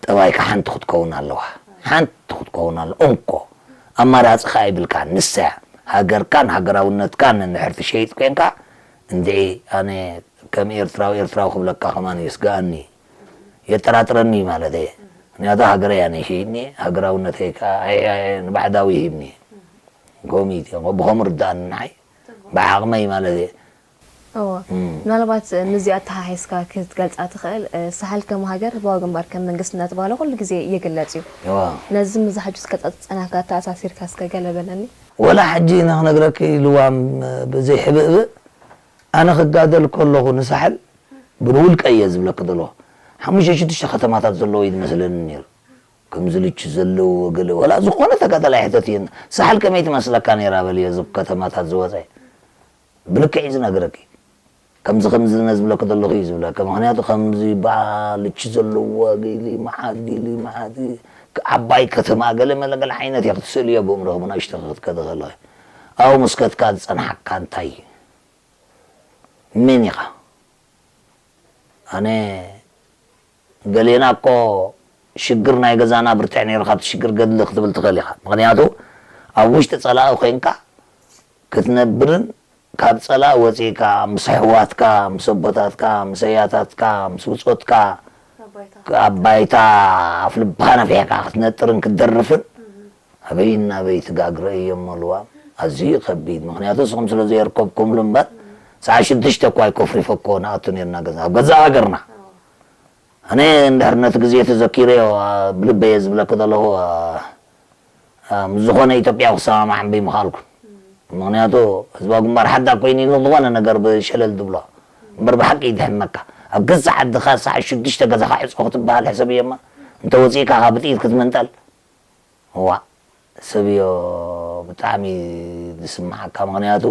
ጠባይካ ሓንቲ ክትከውን ኣለዋ። ሓንቲ ክትከውን ኣለዋ። እንኮ ኣማራጺ ከኣ ይብልካን። ንሳ እያ። ሃገርካን ሃገራውነትካን እንድሕር ትሸይጥ ኮይንካ፣ እንድዒ ኣነ ከም ኤርትራዊ፣ ኤርትራዊ ክብለካ ከማን የስግኣኒ። የጠራጥረኒ ማለት እየ። ምኽንያቱ ሃገረይ ኣነ ሸይኒ፣ ሃገራውነተይ ከኣ ኣይ-፣ ኣይ-፣ ንባዕዳዊ ሂብኒ። ከምኡ እዩ፣ ብኸምኡ ርድኣኒ ንዓይ። ብዓቕመይ ማለት እየ። እወ። እም። ምናልባት ምስዚ ኣተሓሒዝካ ክትገልጻ ትኽእል፣ እ፣ ሳሕል ከም ሃገር፣ ህዝባዊ ግንባር ከም መንግስቲ እናተባህለ ኩሉ ግዜ ይግለጽ እዩ። እወ። ነዚ ምስዚ ሕጂ እስከ ጸ-፣ ጸናሕካ ኣተኣሳሲርካ እስከ ገለ በለኒ። ወላ ሕጂ ንኽነግረኪ ልዋም ብዘይሕብእብእ፣ ኣነ ክጋደል ከለኹ ንሳሕል ብንውልቀ እየ ዝብለኪ ዘለኹ። ሓሙሽተ ሽዱሽተ ከተማታት ዘለዎ እዩ ዝመስለኒ ነይሩ። ከምዚ ልቺ ዘለዎ ገለ፣ ወላ ዝኾነ ተጋዳላይ ሕተት እየን። ሳሕል ከመይ ትመስለካ ነይራ በልዮ፣ እዚ ከተማታት ዝወጸ። ብልክዕ እዩ ዝነግረኪ። ከምዚ ከምዚ ዝነ ዝብለኪ ዘለኹ እዩ ዝብለኪ። ምኽንያቱ ከምዚ በዓል ልቺ ዘለዎ፣ ገሊ መዓት፣ ገሊ መዓት፣ ዓባይ ከተማ፣ ገለ መለ ገለ ዓይነት እያ ክትስእልዮ ብእምሮኺ፣ ብናእሽቶ ክትከዲ ከለኺ። ኣብኡ ምስ ከድካ ዝጸንሓካ እንታይ እዩ? መን ኢኻ? ኣነ ገሌና እኮ ሽግር ናይ ገዛና ብርትዕ ነይሩ፣ ካብቲ ሽግር ገድሊ ክትብል ትኽእል ኢኻ። ምኽንያቱ ኣብ ውሽጢ ጸላኢ ኮይንካ ክትነብርን ካብ ጸላኢ ወጺእካ ምስ ኣሕዋትካ፣ ምስ ኣቦታትካ፣ ምስ ኣያታትካ፣ ምስ ብጾትካ ኣብ ባይታ። ኣብ ባይታ ኣፍ ልብኻ ነፊሕካ ክትነጥርን ክትደርፍን ኣበይ እናበይ ትጋግረ እዮም መልዋ። ኣዝዩ ከቢድ። ምኽንያቱ ንስኹም ስለ ዘየርከብኩምሉ እምበር፣ ሰዓት ሽዱሽተ እኳ ኣይኮፍሪፈኮ ንኣቱ ነርና ገዛ፣ ኣብ ገዛ ሃገርና። ኣነ እንድሕር ነቲ ግዜ ተዘኪረዮ፣ ኣ፣ ብልበየ ዝብለኪ ዘለኹ፣ ኣ፣ ኣ፣ ምስ ዝኾነ ኢትዮጵያዊ ክሰማማዕ እምበይ ምኻልኩ። ምኽንያቱ ህዝባዊ ግንባር ሓዳ ኮይኑ ኢሉ ዝኾነ ነገር ብሸለል ዝብሎ እምበር ብሓቂ ይድሕመካ። ኣብ ገዛ ዓድኻ ሰዓት ሽዱሽተ ገዛኻ ዕጾ ክትበሃል ሕሰብዮ እማ፣ እንተ ወጺእካ ካብ ብጥይት ክትምንጠል። እዋእ፣ ሰብዮ ብጣዕሚ ዝስምዓካ። ምኽንያቱ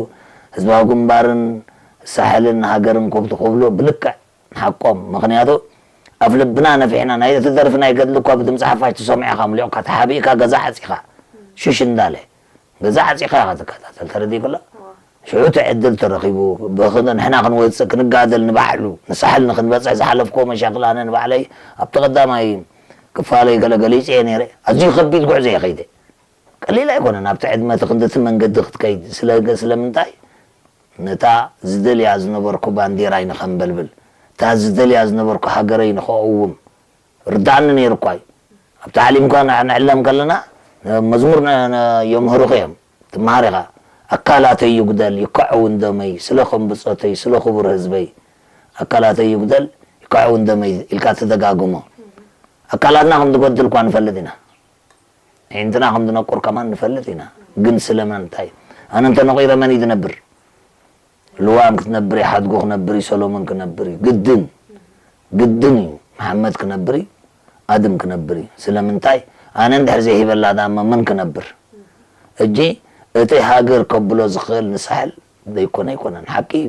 ህዝባዊ ግንባርን ሳሕልን ሃገርን ኮብቲ ክብሉ ብልክዕ ሓቆም። ምኽንያቱ ኣፍ ልብና ነፊሕና፣ ናይ እቲ ደርፊ ናይ ገድሊ እኳ ብድምፂ ሓፋሽ ትሰምዖ ኢኻ፣ ሙሊቕካ ተሓቢእካ ገዛ ዓፂኻ ሽሽ እንዳለ ገዛ ዓፂኻ ኢኻ ትከታተል። ተረዲእኩላ? ሽዑ እቲ ዕድል ተረኺቡ፣ ብኽን-፣ ንሕና ክንወፅእ፣ ክንጋደል፣ ንባዕሉ ንሳሕል ንክንበፅሕ ዝሓለፍክዎ መሻክል ኣነ ንባዕለይ ኣብቲ ቀዳማይ ክፋለይ ገለ ገሊፀ እየ ነይረ። ኣዝዩ ከቢድ ጉዕዞ እየ ከይደ። ቀሊል ኣይኮነን ኣብቲ ዕድመ እቲ ክንድቲ መንገዲ ክትከይድ። ስለ-፣ ስለምንታይ? ነታ ዝደልያ ዝነበርኩ ባንዴራይ ንኸንበልብል፣ እታ ዝደልያ ዝነበርኩ ሃገረይ ንኸእውም፣ ርድኣኒ ነይሩ እኳ እዩ። ኣብ ታዕሊም እኳ ን-፣ ንዕለም ከለና፣ መዝሙር ን-፣ ን-፣ የምህሩኺ እዮም። ትመሃር ኢኻ። "ኣካላተይ ይጉደል፣ ይከዐውን ደመይ፣ ስለ ከም ብጾተይ፣ ስለ ክቡር ህዝበይ። ኣካላተይ ይጉደል፣ ይከዐውን ደመይ" ኢልካ ትደጋግሞ። ኣካላትና ከም ዝጎድል እኳ ንፈልጥ ኢና። ኣዒንትና ከም ዝነቁር ከማን ንፈልጥ ኢና። ግን ስለምንታይ? ኣነ እንተ ነቂረ መን እዩ ዝነብር? ልዋም ክትነብር እዩ፣ ሓድጉ ክነብር እዩ፣ ሰሎሞን ክነብር እዩ። ግድን፣ ግድን እዩ። መሓመድ ክነብር እዩ፣ ኣድም ክነብር እዩ። ስለምንታይ? ኣነ እንድሕር ዘይሂበላ ደኣ እሞ መን ክነብር? ሕጂ እቲ ሃገር ከብሎ ዝኽእል ንሳሕል ዘይኮነ ኣይኮነን። ሓቂ እዩ።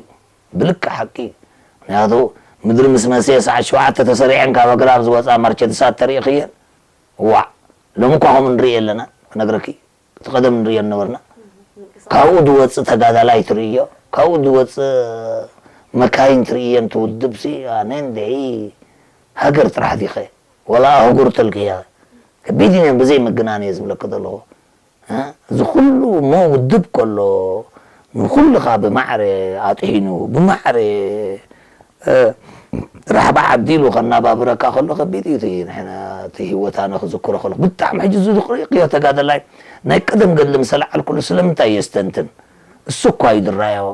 ብልክዕ ሓቂ እዩ። ምኽንያቱ ምድሪ ምስ መስየ ሰዓት ሸውዓተ ተሰሪዐን ካብ ኣግራብ ዝወፃ መርቸድሳት ተሪእኽየን? ዋዕ! ሎሚ እኳ ከምኡ ንርኢ ኣለና። ክነግረኪ፣ እቲ ቀደም ንርእዮ ነበርና። ካብኡ ዝወፅእ ተጋዳላይ ትርእዮ፣ ካብኡ ዝወፅእ መካይን ትርእየን። እቲ ውድብሲ ኣነ እንድዒ ሃገር ጥራሕ ዲኸ ወላ ኣህጉር ተልክያ? ከቢድ እዩ ብዘይ ምግናን እየ ዝብለኪ ዘለኹ። እ፣ እዚ ኩሉ እሞ ውድብ ከሎ ንኹልኻ ብማዕረ ኣጥሒኑ ብማዕረ እ፣ ራሕባ ዓዲሉ ከናባብረካ ከሎ ከቢድ እዩ። እቲ ንሕና እቲ ህይወት ኣነ ክዝክሮ ከለኹ ብጣዕሚ ሕጂ ዝኽሪዮ ተጋደላይ ናይ ቀደም ገድሊ ምስ ኣልዓልኩሉ ስለምንታይ የስተንትን? እሱ እኳ እዩ ዝረኣዮ።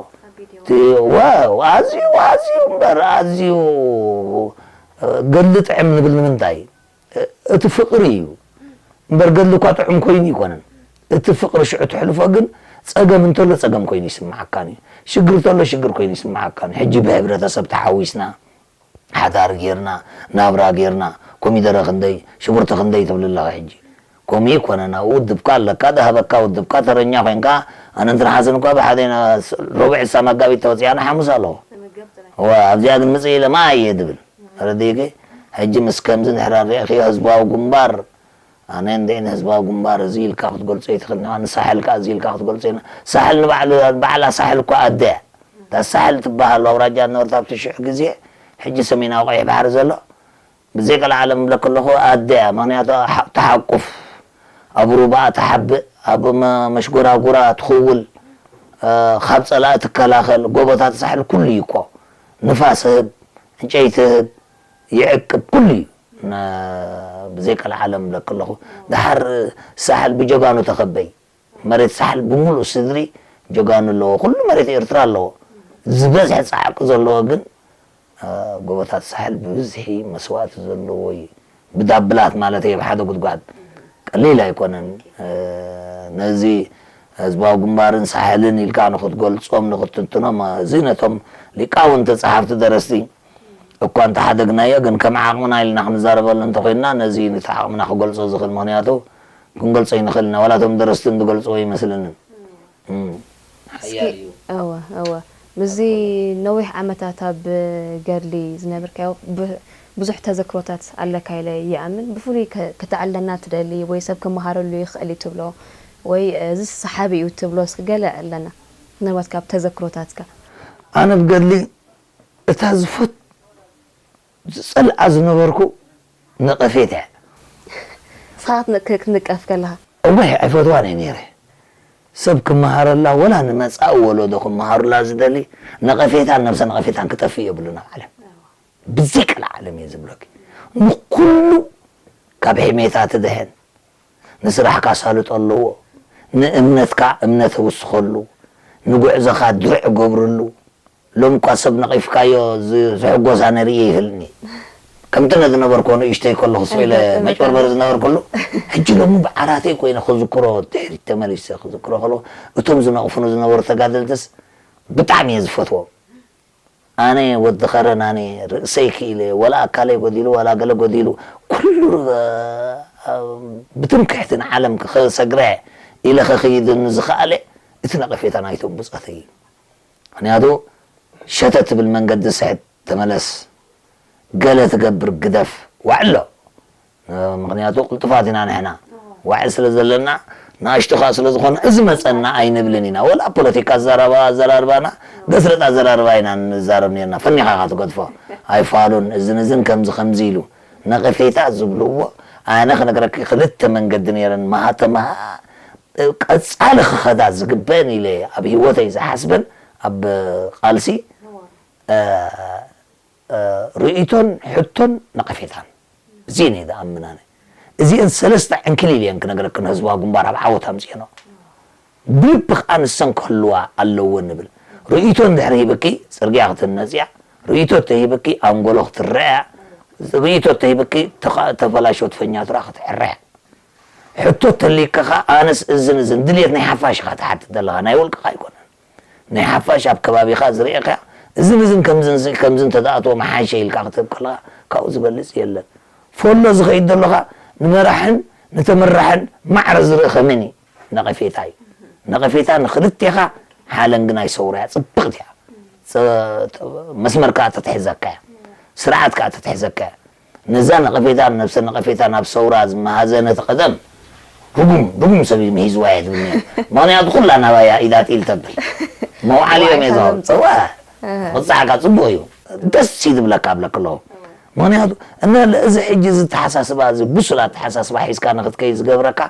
እቲ ዋው ኣዝዩ ኣዝዩ እምበር ኣዝዩ እ፣ ገድሊ ጥዕም ንብል ንምንታይ? እ፣ እቲ ፍቕሪ እዩ እምበር ገድሊ እኳ ጥዑም ኮይኑ ይኮነን። እቲ ፍቕሪ ሽዑ ትሕልፎ ግን ጸገም እንተሎ ጸገም ኮይኑ ይስምዓካን እዩ። ሽግር ተሎ ሽግር ኮይኑ ይስምዓካን እዩ። ሕጂ ብሕብረተሰብ ተሓዊስና፣ ሓዳር ጌርና፣ ናብራ ጌርና፣ ኮሚደረ ክንደይ፣ ሽጉርቲ ክንደይ ትብል ኣለኻ ሕጂ። ከምኡ ይኮነን፣ ኣብኡ ውድብካ ኣለካ፣ ዝሃበካ ውድብካ ተረኛ ኮንካ፣ ኣነ እንትንሓስን እኳ ብሓደ ኢና ስ-፣ ሮብዕ ሳማ መጋቢት ተወፂኣና ሓሙስ ኣለኹ። ተመገብ ጥራይ። እወ፣ ኣብዚኣ ግን ምፅእ ኢለ ማይ እየ ዝብል። ተረዲእኪ? ሕጂ ምስ ከምዚ እንድሕር ርኢኽዮ ህዝባዊ ግንባር፣ ኣነ እንደ ንህዝባዊ ግንባር እዚ ኢልካ ክትገልጾ ኣይትኽእልን ኢኻ፣ ንሳሕል ከኣ እዚ ኢልካ ክትገልጾ ኣይትኽእልን። ሳሕል ንባዕሉ፣ ባዕላ ሳሕል እኮ ኣደ እያ። እታ ሳሕል ትበሃል ኣውራጃ ዝነበረት ኣብቲ ሽሕ ግዜ፣ ሕጂ ሰሜናዊ ቀይሕ ባሕሪ ዘሎ፣ ብዘይ ቀልዓለም እብለኪ ኣለኹ ኣደ እያ። ምኽንያቱ ሓ-፣ ትሓቁፍ፣ ኣብ ሩባኣ ትሓብእ፣ ኣብ መ-፣ መሽጎራጉራ ትኽውል፣ እ፣ ካብ ጸላኢ ትከላኸል፣ ጎቦታት ሳሕል ኩሉ እዩ እኮ። ንፋስ ህብ፣ ዕንጨይቲ ህብ፣ ይዕቅብ፣ ኩሉ እዩ። ነ-፣ ብዘይ ቀልዓለም እብለኪ ኣለኹ። ደሓር ሳሕል ብጀጋኑ ተኸበይ። መሬት ሳሕል ብምሉእ ስድሪ ጀጋኑ ኣለዎ። ኩሉ መሬት ኤርትራ ኣለዎ። ዝበዝሐ ጻዕቂ ዘለዎ ግን፣ እ፣ ጎቦታት ሳሕል ብብዝሒ መስዋእቲ ዘለዎ እዩ። ብዳብላት ማለት እየ፣ ብሓደ ጉድጓድ። ቀሊል ኣይኮነን። እ፣ ነዚ ህዝባዊ ግንባርን ሳሕልን ኢልካ ንኽትገልጾም፣ ንኽትንትኖም፣ እዚ ነቶም ሊቃውንቲ ጸሓፍቲ ደረስቲ እኳ እንተሓደግናዮ፣ ግን ከም ዓቕምና ኢልና ክንዛረበሉ እንተኾይንና፣ ነዚ ነቲ ዓቕምና ክገልጾ ዝኽእል፣ ምኽንያቱ ክንገልጾ ኣይንኽእልን ኢና፣ ዋላ እቶም ደረስቲ እንዝገልጽዎ ኣይመስለንን። እም። እም። እስኪ፣ ሓያል እዩ። እወ፣ እወ። ምስዚ ነዊሕ ዓመታት ኣብ ገድሊ ዝነበርካዮ ብ-፣ ብዙሕ ተዘክሮታት ኣለካ ኢለ ይኣምን። ብፍሉይ ከ-፣ ከተዕልለና ትደሊ ወይ ሰብ ክመሃረሉ ይኽእል እዩ ትብሎ ወይ እዚ ሰሓቢ እዩ ትብሎ እስኪ ገለ ኣለና። ምናልባት ካብ ተዘክሮታትካ። ኣነ ብገድሊ እታ ዝፈት-፣ ዝጸልኣ ዝነበርኩ ነቐፌታ እያ። ንስኻ ክትነ-፣ ክ-፣ ክትንቀፍ ከለኻ? እወ፣ ኣይፈትዋን እየ ነይረ። ሰብ ክመሃረላ፣ ወላ ንመጻኢ ወለዶ ክመሃሩላ ዝደሊ፣ ነቐፌታን ነብሰ ነቐፌታን ክጠፍእ የብሉን ኣብ ዓለም። ብዘይ ቀልዓለም እየ ዝብለኪ። ንኹሉ ካብ ሕሜታ ትድሕን፣ ንስራሕካ ኣሳልጦ ኣለዎ፣ ንእምነትካ እምነት ውስኸሉ፣ ንጉዕዞኻ ድርዕ ገብርሉ። ሎም እኳ ሰብ ነቒፍካዮ ዝ-፣ ዝሕጎስ ኣነ ርእየ ይህልኒ። ከምቲ ነዚ ነበርኩ ንእሽተይ ከለኹ ስቕ ኢለ ኣይገጥመካን። መጭበርበሪ ዝነበርኩሉ፣ ሕጂ ሎሚ ብዓራተይ ኮይነ ክዝክሮ፣ ድሕሪት ተመሊሰ ክዝክሮ ከለኹ፣ እቶም ዝነቕፉኒ ዝነበሩ ተጋደልትስ ብጣዕሚ እየ ዝፈትዎም። ኣነ ወዲ ኸረን፣ ኣነ ርእሰይ ክኢለ፣ ወላ ኣካለይ ጎዲሉ፣ ወላ ገለ ጎዲሉ፣ ኩሉ፣ እ፣ እ፣ ብትምክሕቲ ንዓለም ክሰግረ ኢለ ከኽይድኒ ዝኸኣለ፣ እቲ ነቐፌታ ናይቶም ብጾተይ እዩ። ምኽንያቱ፣ ሸተት ትብል መንገዲ ስሕት፣ ተመለስ፣ ገለ ትገብር ግደፍ፣ ዋዕሎ። ምኽንያቱ ቅልጡፋት ኢና ንሕና። ዋዒ ስለ ዘለና ንኣሽቱ ኸኣ ስለ ዝኾና እዚ መጸና ኣይንብልን ኢና። ወላ ፖለቲካ ኣዘራርባ ኣዘራርባና ገስረጥ ኣዘራርባ ኢና ንዛረብ ኔርና። ፈኒኻ ኢኻ ትገድፎ። ኣይፋሉን እዝን እዝን ከምዚ ከምዚ ኢሉ ነቐፌታ ዝብልዎ ኣነ ክነግረኪ ክልተ መንገዲ ኔረን። ማሃተማ ቀጻሊ ክኸዳ ዝግበአን ኢለ ኣብ ህይወተይ ዝሓስበን ኣብ ቃልሲ እ፣ እ፣ ርእይቶን ሕቶን ነቐፌታን። እዚአን እየ ዝኣምን ኣነ። እዚአን ሰለስተ ዕንክሊል እየን ክነግረክን ህዝባዊ ግንባር ኣብ ዓወት ኣምፅኤኖ። ብልቢ ከዓ ንሰን ክህልዋ ኣለወን ንብል። ርእይቶ እንድሕር ሂብኪ ፅርግያ ክትህነፅ እያ። ርእይቶ ተሂብኪ ኣንጎሎ ክትረአ እያ። ርእይቶ ተሂብኪ ተኻ-፣ ተበላሸወት ፈኛቱራ ክትሕረ እያ። ሕቶ ተልይካ ኸዓ ኣነስ እዝን እዝን ድልየት ናይ ሓፋሽ ኢኻ ትሓትት ዘለኻ፣ ናይ ውልቅኻ ኣይኮነን። ናይ ሓፋሽ ኣብ ከባቢኻ ዝርኤኻ እዝን እዝን ከምዝን ከምዝን ተዳእቶ መሓሸ ኢልካ ክትህብ ከለኻ ካብኡ ዝበልጽ የለን። ፎሎ ዝኸይድ ዘለኻ ንመራሕን ንተመራሕን ማዕረ ዝርኢ ከመን እዩ? ነቐፌታ እዩ። ነቐፌታ ንኽልቴኻ ሓለንግ ናይ ሰውራ እያ፣ ጽብቕቲ እያ። ጸ-፣ መስመር ከኣ ተትሕዘካ እያ። ስርዓት ከኣ ተትሕዘካ እያ። ነዛ ነቐፌታ፣ ነብሰ ነቐፌታ ናብ ሰውራ ዝመሃዘነት ቀደም ርጉም፣ ርጉም ሰብ እዩ ምሂዝዋ እየ ዝብል ነይሩ። ምኽንያቱ ኩላ ናባያ ኢዳ ጢል ተብል። መውዓሊ እዮም እየ ዝሃቡ። እዋ፣ ቅጻዕካ ጽቡቕ እዩ። ደስ እዩ ዝብለካ ኣብለክ ኣለኹ። ምኽንያቱ እነ እዚ ሕጂ እዚ ኣተሓሳስባ፣ እዚ ብሱል ኣተሓሳስባ ሒዝካ ንኽትከይድ ዝገብረካ፣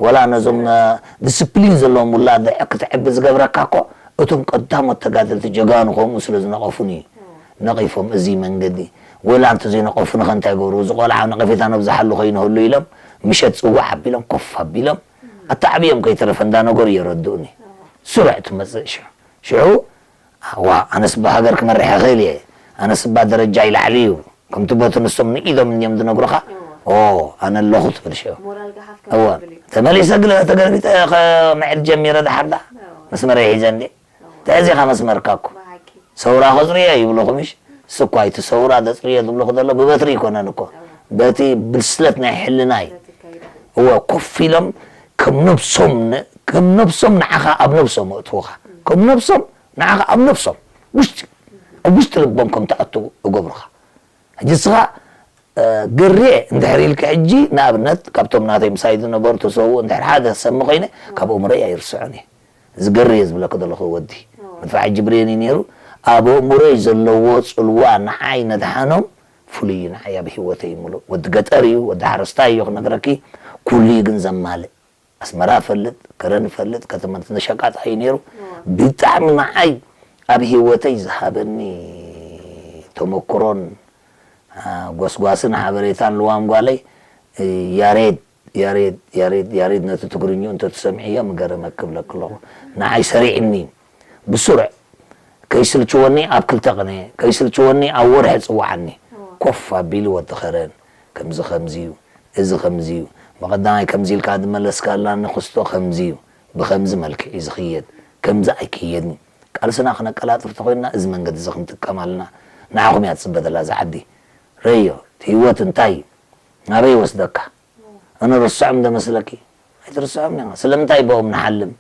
ወላ ነዞም፣ እ፣ ዲስፕሊን ዘለዎም ውላድ ክትዕቢ ዝገብረካ እኮ እቶም ቀዳሞት ተጋደልቲ ጀጋኑ ከምኡ ስለ ዝነቐፉኒ እዩ። ነቒፎም እዚ መንገዲ ወላ እንተዘይነቐፉኒ ከ እንታይ ይገብሩ? እዚ ቆልዓ ነቐፌታ ነብዝሓሉ ከይንህሉ ኢሎም ምሸት ጽዋዕ ኣቢሎም ኮፍ ኣቢሎም ኣተዓብዮም ከይተረፈ እንዳነገሩ የረድኡኒ። ስሩዕ ትመጽእ ሽዑ። ሽዑ ዋ ኣነስ ብሃገር ክመርሕ ይኽእል እየ፣ ኣነስ እባ ደረጃ ይላዕሊ እዩ። ከምቲ ቦቲ ንሶም ንኢዶም እንዲዮም ዝነግሩኻ። ኦ ኣነ ኣለኹ ትብል ሽዑ። ሞራልካ ሓፍ እወ። ከምትብል እዩ። ተመሊሰ ግለ ተገልቢጠ ከምዕድ ጀሚረ ድሓር ደኣ መስመረይ ሒዘ እንዴ። ተዚኻ መስመርካ እኮ። ብሓቂ። ሰውራ ከጽርዮ ይብሉኹምሽ? ስኳ እቲ ሰውራ ዘጽርዮ ዝብሉኹ ዘሎ ብበትሪ ኣይኮነን እኮ። በቲ ብስለት ናይ ሕልና እዩ። በቲ ከይዳ። እወ፣ ኮፍ ኢሎም ከም ነብሶም ን-፣ ከም ነብሶም ንዓኻ ኣብ ነብሶም ኣእትዉኻ። ከም ነብሶም ንዓኻ ኣብ ነብሶም፣ ውሽጢ፣ ኣብ ውሽጢ ልቦም ከም ትኣቱ እገብሩኻ። ሕጂ እስኻ፣ እ፣ ግሬ እንድሕር ኢልካ ሕጂ ንኣብነት ካብቶም ናተይ ምሳይ ዝነበሩ ተሰውኡ እንድሕር ሓደ ሰብ ምኾይነ ካብ ኣእምሮይ ኣይርስዖን እየ። እዚ ግሬ ዝብለካ ዘለኹ ወዲ መድፍዓ ሕጂ ብሬን እዩ ነይሩ። ኣብ ኣእምሮይ ዘለዎ ጽልዋ ንዓይ ነድሓኖም ፍሉይ እዩ ንዓይ ኣብ ህይወተይ ምሉእ። ወዲ ገጠር እዩ፣ ወዲ ሓረስታይ እዩ ክነግረኪ፣ ኩሉ እዩ ግን ዘማልእ። ኣስመራ እፈልጥ፣ ከረን እፈልጥ፣ ከተማ እንተ ሸቃጣ እዩ ነይሩ። እዋ። ብጣዕሚ ንዓይ ኣብ ህይወተይ ዝሃበኒ ተመክሮን፣ አ፣ ጎስጓስን ሓበሬታን ልዋም ጓለይ፣ እ፣ ያሬድ፣ ያሬድ፣ ያሬድ፣ ያሬድ ነቲ ትግርኝኡ እንተ ትሰምዕዮ ምገረመኪ እብለኪ ኣለኹ። ንዓይ ሰሪዕኒ። ብስሩዕ ከይስልችወኒ ኣብ ክልተ ቅነ፣ ከይስልችወኒ ኣብ ወርሒ ጽውዓኒ። እዋ። ኮፍ ኣቢሉ ወዲ ከረን፣ ከምዚ ከምዚ እዩ፣ እዚ ከምዚ እዩ፣ ብቐዳማይ ከምዚ ኢልካ ዝመለስካላኒ ክስቶ ከምዚ እዩ፣ ብኸምዚ መልክዕ እዩ ዝኽየድ፣ ከምዚ ኣይክየድን። ቃልስና ክነቀላጥፍ ተኾይንና እዚ መንገዲ እዚ ክንጥቀም ኣለና። ንዓኹም እያ ትጽበ ዘላ እዛ ዓዲ። ረዮ፣ እቲ ህይወት እንታይ እዩ? ናበይ ይወስደካ? እዋ። ኣነ ርስዖም ዶ መስለኪ? ኣይትርስዖም ኢኻ። ስለምንታይ ብኦም ንሓልም?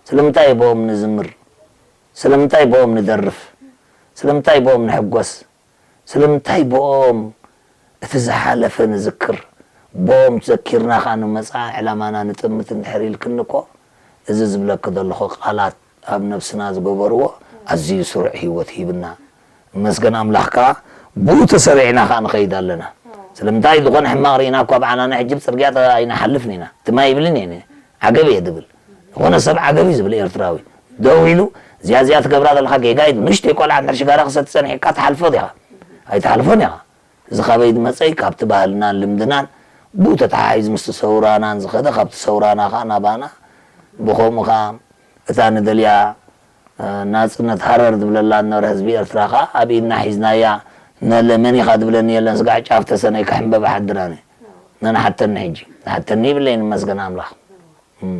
ስለምንታይ ብኦም ንዝምር? ስለምንታይ ብኦም ንደርፍ? ስለምንታይ ብኦም ንሕጎስ? ስለምንታይ ብኦም እቲ ዝሓለፈ ንዝክር? ብኦም ዘኪርና ኸኣ ንመጻኢ ዕላማና ንጥምት እንድሕር ኢልክኒ እኮ፣ እዚ ዝብለኪ ዘለኹ ቃላት ኣብ ነብስና ዝገበርዎ ኣዝዩ ስሩዕ ህይወት ሂብና። እመስገን ኣምላኽ ከኣ ብኡ ተሰሪዕና ከኣ ንኸይድ ኣለና። ስለምንታይ ዝኾነ ሕማቕ ርኢና እኳ ብዓናና ሕጂ ብጽርግያ ተ-፣ ኣይንሓልፍን ኢና። ትማይ ይብልን እየ፣ ዓገብ እየ ዝብል። ዝኾነ ሰብ ዓገብ እዩ ዝብል ኤርትራዊ። ደው ኢሉ፣ እዚኣ፣ እዚኣ ትገብራ ዘለኻ ጌጋ እዩ። ንእሽተይ ቆልዓ እንድሕር ሽጋራ ክሰቲ ጸኒሕካ ትሓልፎ ዲኻ? ኣይትሓልፎን ኢኻ። እዚ ካበይ ዝመጸ እዩ? ካብቲ ባህልናን ልምድናን ብኡ ተተሓሒዙ ምስቲ ሰውራናን ዝኸደ፣ ካብቲ ሰውራና ከኣ ናባና። ብኸምኡ ከኣ እታ ንደልያ፣ እ፣ ናጽነት ሃረር ዝብለላ ዝነበረ ህዝቢ ኤርትራ ከኣ ኣብ ኢድና ሒዝናያ። ነለ መን ኢኻ ዝብለኒ የለን፣ ስጋዕ ጫፍ ተሰነይ ክሕምበብ እሓድር ኣነ። ነንሓተኒ ሕጂ። ዝሓተኒ ይብለይን፣ ይመስገን ኣምላኽ። እም።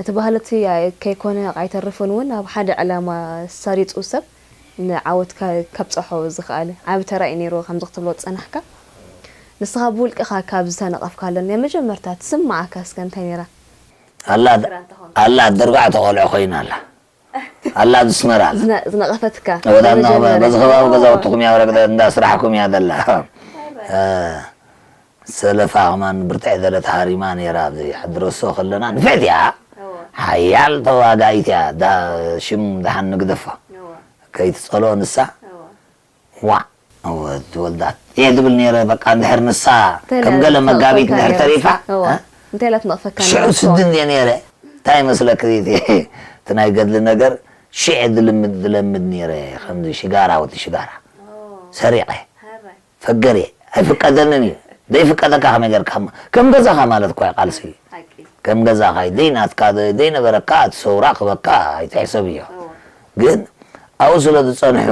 እቲ ባህሊ እቲ ኣይ-፣ ከይኮነ ኣይተርፍን እውን ኣብ ሓደ ዕላማ ሰሪጹ ሰብ ንዓወት ከ-፣ ከብጽሖ ዝኽኣለ ዓቢ ተራ እዩ ነይርዎ ከምዚ ክትብሎ ዝጸናሕካ። ንስኻ ብውልቅኻ ካብ ዝተነቐፍካለን ናይ መጀመርታ ትስምዓካ እስከ እንታይ ነይራ? ኣላ፣ ኣላ ደርባዕ ተቖልዖ ኮይና ኣላ። ኣላ ኣብ ኣስመራ ኣላ። ዝነ-፣ ዝነቐፈትካ? ወዳ ናይ እናቕበ-፣ መጀመርያ። በዚ ከባቢ ገዛውትኹም እያ ወረግደ እንዳ ስራሕኩም እያ ዘላ። እ፣ ሰለፋ ከማን ብርትዕ ዘለ ተሃሪማ ነይራ ኣብዚ ሓድረሶ ከለና ንፍዕቲ እያ። እወ። ሓያል ተዋጋኢት እያ። ዳ-፣ ሽም ደሓን ንግደፋ። እወ። ከይትጸልኦ ንሳ። እወ። ዋዕ፣ ወዲ ወልዳት እየ ዝብል ነይረ። በቃ እንድሕር ንሳ እንታይ ከም ኢላ ገለ መጋቢት ትነቕፈካ እንድሕር ነይራ? ተሪፋ፣ እዋ። እ? እንታይ ኢላ ትነቕፈካ ሽዑ ነይራ? ስዲ እንድየ ነይረ። እንታይ ይመስለኪ እቲ፣ እቲ ናይ ገድሊ ነገር? ሽዕ ዝልምድ፣ ዝለምድ ነይረ። ከምዚ ሽጋራ፣ ወዲ ሽጋራ። ኦ። ሰሪቐ። ሃራይ። ፈገሬ። ኣይፍቀደንን እዩ። ዘይፍቀደካ ከመይ ጌርካ? ከም ገዛኻ ማለት እኮ እዩ ቃልሲ። ሓቂ። ከም ገዛኻ እዩ። ዘይናትካ፣ ዘይነበረካ፣ እቲ ሰው ራኽበካ ኣይትሕሰብ እዩ። እዋ። ግን ኣብኡ ስለ ዝጸንሑ፣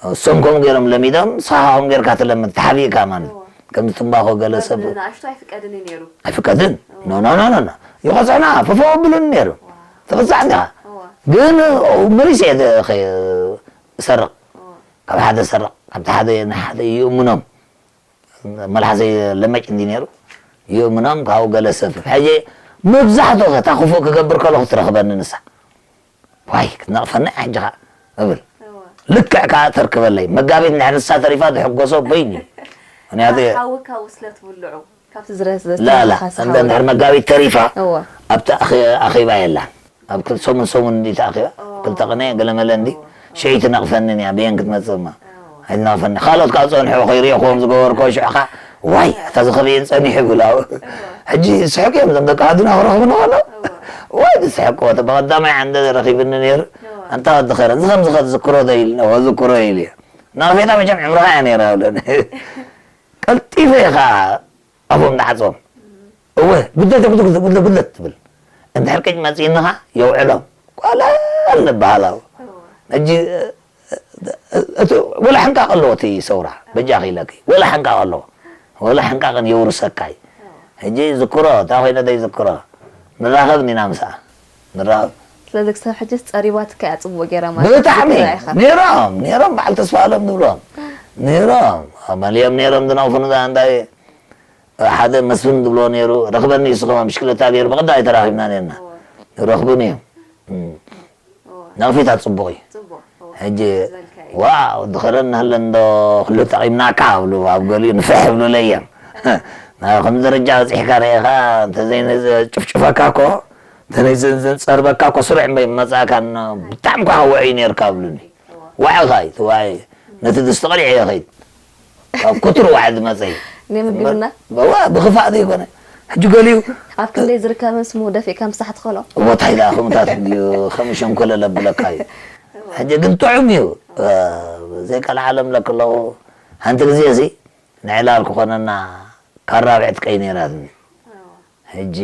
እሶም ከምኡ ገይሮም ለሚዶም፣ ንስኻ ከምኡ ጌርካ ትለምድ፣ ተሓቢእካ ማለት። እዋ። ከምዚ ትምባኾ ገለ ኣብ ሰብ ንኣሽቱ ኣይፍቀድን እዩ ነይሩ። ኣይፍቀድን። እዋ። ኖ፣ ኖ፣ ኖ፣ ኖ፣ ኖ። ይቐጽዑና፣ ፈፈው ኣብሉኒ ነይሩ። እዋ። ትቕጻዕ እንዲኻ። እዋ። ግን መሪስ እየ ደ-፣ ኸ-፣ እሰርቕ። ካብ ሓደ እሰርቕ፣ ካብቲ ሓደ ንሓደ ይእምኖም። መልሓሰይ ለመጭ እንዲ ነይሩ። ይእምኖም፣ ካብኡ ገለ ሰብ። ሕጂ መብዛሕትኡ ኸ እታ ክፉእ ክገብር ከለኹ ትረኽበኒ ንሳ። ዋይ፣ ክትነቕፈኒ ሕጂ ኸኣ እብል። እወ። ልክዕ ከኣ ተርክበለይ። መጋቢት እንድሕር ንሳ ተሪፋ ዝሕጎሶ በይኑ እዩ። ምኽንያቱ ሓዊ ካብኡ ስለ ትብልዑ፣ ካብቲ ዝረ-፣ ላላ፣ ዘስተማቕርካ እንተ ሰሓዊ። እንድሕር መጋቢት ተሪፋ፣ እወ። ኣብቲ ኣኸ-፣ ኣኼባ የላን። ኣብ ክል-፣ ሰሙን ሰሙን እንዲ ተኣኺባ፣ እወ። ክልተ ቅነ ገለ መለ እንዲ፣ እወ። ሽዑ ትነቕፈኒ እያ፣ ብየን ክትመጽእ እማ። እወ። ኣይትነቕፈኒ። ካልኦት ከኣ ጸንሑ፣ ከይርእየኹዎም ዝገበርኩዎ ሽዑ ኸኣ፣ ዋይ፣ ኣታ ዝኸበየን ጸኒሑ ይብሉ። ሕጂ ዝስሕቁ እዮም፣ እዞም ደቂ ዓድና ክረኽቡኒ ከለዉ። እወ። ዋይ፣ ዝስሕቁ፣ እቲ ብቐዳማይ ዓንደ ረኺብኒ ነይሩ። እወ። ኣንታ ወዲ ኸረን፣ እዚ ከምዚ ከትዝክሮ ዶ ኢልኒ፣ እወ፣ ዝክሮ ኢሉ እዩ። ነቐፌታ መቸም ዕምርኻ እያ ነይራ፣ ይብለኒ። ቀልጢፈ እየ ኸኣ ኣፎም ዝዓጽዎም። እወ፣ ጉድለት፣ ጉድለት፣ ጉድለት፣ ጉድለት ትብል። እንድሕር ቅጭ መጺእኒ ኸኣ የውዕሎም። ጓለል ንበሃል ኣብኡ። እወ። ሕጂ፣ እ-፣ እ-፣ እቲ ወላ ሕንቃቕ ኣለዎ እቲ ሰውራ፣ በጃኺ ኢለኪ። ወላ ሕንቃቕ ኣለዎ። ወላ ሕንቃቕን የውርሰካ እዩ። እወ። ሕጂ ዝክሮ፣ እታ ኮይነ ዘይዝክሮ። ንራኸብ እንዲና ምስኣ። ንራኸብ። ስለዚ ክሳብ ሕጂስ ጸሪባትካ እያ ጽቡቕ ገይራ ማለት እዩ። ብጣዕሚ። ዝክራ ኢኻ። ነይሮም፣ ነይሮም በዓል ተስፋ ኣለም ንብሎም። ነይሮም። ኣማልዮም ነይሮም ዝነቕፉ ንዛ እንታይ ሓደ መስፍን ዝብሎ ነይሩ፣ ረኽበኒ ንሱ ከማን ብሽክለታ ገይሩ ብቐዳማይ ተራኺብና ነርና። እወ። ረኽቡኒ እዮም። እም። እወ። ነቕፌታ ጽቡቕ እዩ። ጽቡቕ። እወ። ሕጂ፣ ዝበልካዮ። ዋው፣ ድኸረን ሃለን ዶ ኩሉ ጠቒምናካ ኣብሉ፣ ኣብ ገሊኡ ንፍሕ ይብሉለይ እዮም። ናብ ከምዚ ደረጃ በጺሕካ ርኢኻ፣ እንተዘይነ-፣ ጭፍጭፈካ እኮ፣ እንተዘይዘንጸርበካ እኮ ስሩዕ እምበይ መጻእካ፣ ብጣዕሚ እኳ ውዑይ ነርካ ኣብሉኒ። እወ። ዋዕኻ እዩ፣ እቲ ዋዒ ነቲ ድስቲ ቀሊዐ ይኸይድ። ካብ ኩቱር ዋዒ ዝመጸ እዩ። ናይ ምግብና? እዋ፣ ብኽፋእ ዘይኮነ። ሕጂ ገሊኡ ኣብ ክንደይ ዝርከብን ስሙ ደፊእካ ምሳሕ ትኸሎ? እዎ፣ እንታይ ደኣ፣ ከምኡታት ድዩ፣ ከም ሸንኮለል ኣብለካ እዩ። ሕጂ ግን ጥዑም እዩ። እ፣ ዘይቃል ዓለም ለክለኹ፣ ሓንቲ ግዜ እዚ ንዕላል ክኾነና ካራ ብዕጥቀይ ነይራትኒ። ሕጂ፣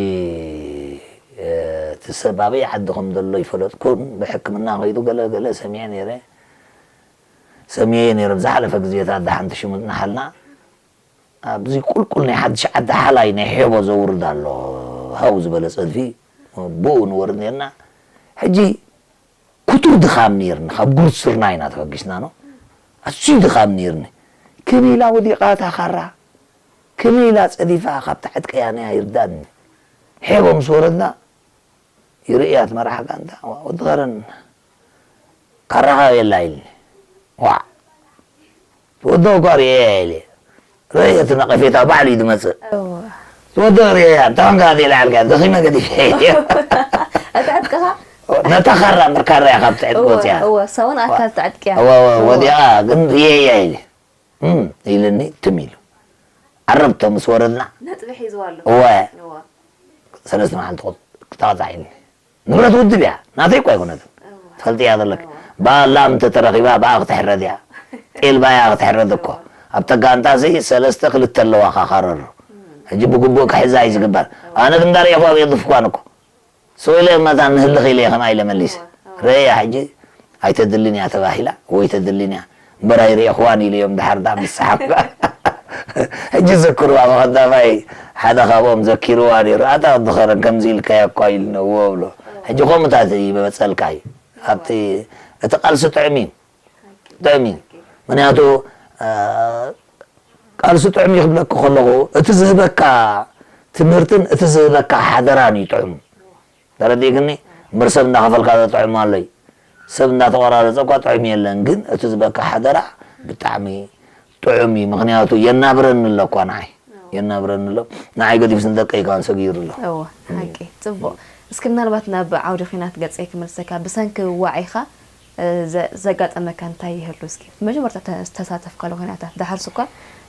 እ፣ እቲ ሰብ ኣበይ ዓዲ ከም ዘሎ ይፈለጥኩን፣ ብሕክምና ከይዱ ገለ ገለ ሰሚዐ ነይረ። ሰሚዐ ነይረ፣ ብዝሓለፈ ግዜታት ደሓንቲ ሽሙ ጽናሓልና። ኣብዚ ቁልቁል ናይ ሓድሽ ዓዲ ሓላይ ናይ ሔቦ ዘውርድ ኣሎ። ሃው ዝበለ ጸድፊ፣ ብኡ ንወርድ ነርና። ሕጂ ክቱር ድኻም ነይርኒ፣ ካብ ጉርድ ስርናይ ኢና ተበጊስና ነው። ኣዝዩ ድኻም ነይርኒ። ከመይ ኢላ ወዲቓ እታ ካራ? ከመይ ኢላ ጸዲፋ? ካብታ ዕጥቀያ ናይ ኣይርዳእኒ። ሔቦ ምስ ወረድና፣ ይርእያ እቲ መርሓ ጋንታ፣ "ዋ፣ ወዲ ኸረን፣ ካራኻ ኣበይ ኣላ?" ኢልኒ። "ዋዕ፣ ትወደኦ እኳ ርእየያ" ኢለ። ርእየ፣ እቲ ነቐፌታ ባዕሉ እዩ ዝመጽእ። እወ። "ትወደኦ ርእየያ፣ እንታይ ኾንካ ዘይለዓልካ? ደኺመ ገዲፈ" እየ። እቲ ዕጥቅኻ? ነታ ካራ እምበር፣ ካራ እያ ካብቲ ዕጥቂ እወ፣ ወጽያ። እወ፣ እሳ እውን ኣካል እቲ ዕጥቂ እያ። እወ፣ እወ፣ እወ። ወዲቓ ግን ርእየያ ኢለ። "እም" ኢልኒ፣ ትም ኢሉ። ዓረብቶ ምስ ወረድና፣ ነጥቢ ሒዝዋ ኣሎ። እወ። እወ። ሰለስተ መዓልቲ ክተቕጻዕ ኢልኒ። ንብረት ውድብ እያ፣ ናተይ እኮ ኣይኮነትን። እወ። ትፈልጥያ ዘለኪ። እወ። ብኣ ላም እንተተረኺባ፣ ብኣ ክትሕረድ እያ። ጤል ባያ ክትሕረድ እኮ። እወ። ኣብታ ጋንታ እዚ ሰለስተ ክልተ ኣለዋ ካኻረሩ። እም። ሕጂ ብግቡእ ክሕዛ እዩ ዝግበር። እወ። ኣነ ግን እንዳርኤኹ ኣብ የድፍኳን እኮ። ስቕ ኢለ መታን ንህልኽ ኢለ እየ ከምኣ ኢለ መሊሰ። እወ፣ እወ። ረእያ ሕጂ ኣይተድልን እያ ተባሂላ፣ ወይ ተድልን እያ። እምበር ኣይርእኹዋን ኢሉ እዮም ድሓር ደኣ ምስ ሰሓቕካ። ሕጂ ዘክርዋ፣ ብቐዳማይ ሓደ ካብኦም ዘኪርዋ ነይሩ። "ኣታ ወዲ ኸረን ከምዚ ኢልካዮ እኳ" ኢሉ ነዎ ብሎ። ሕጂ ከምኡታት ይመጸልካ እዩ። ኣብቲ፣ እቲ ቃልሲ ጥዑም እዩ። ጥዑም እዩ። ምኽንያቱ፣ እ፣ ቃልሲ ጥዑም እዩ ክብለኪ ከለኹ፣ እቲ ዝህበካ ትምህርትን እቲ ዝህበካ ሓደራን እዩ ጥዑም። ተረዲእክኒ? እምበር ሰብ እንዳኸፈልካ ዘጥዕም ኣሎ እዩ። ሰብ እንዳተቆራረጸ እኳ ጥዑም የለን፣ ግን እቲ ዝበካ ሓደራ ብጣዕሚ ጥዑም እዩ። ምኽንያቱ የናብረኒ ኣሎ እኳ ንዓይ። የናብረኒ ኣሎ። ንዓይ ገዲፉስ ንደቀይ ከኣ ሰጊሩ ኣሎ። እወ፣ እም። ሓቂ። ጽቡቕ። እስኪ ምናልባት ናብ ዓውዲ ኲናት ገጸይ ክመልሰካ። ብሰንኪ ዋዒኻ፣ እ፣ ዘ-፣ ዘጋጠመካ እንታይ ይህሉ እስኪ? መጀመርታ ተ-፣ ዝተሳተፍካሉ ኲናታት፣ ደሓርስ እኳ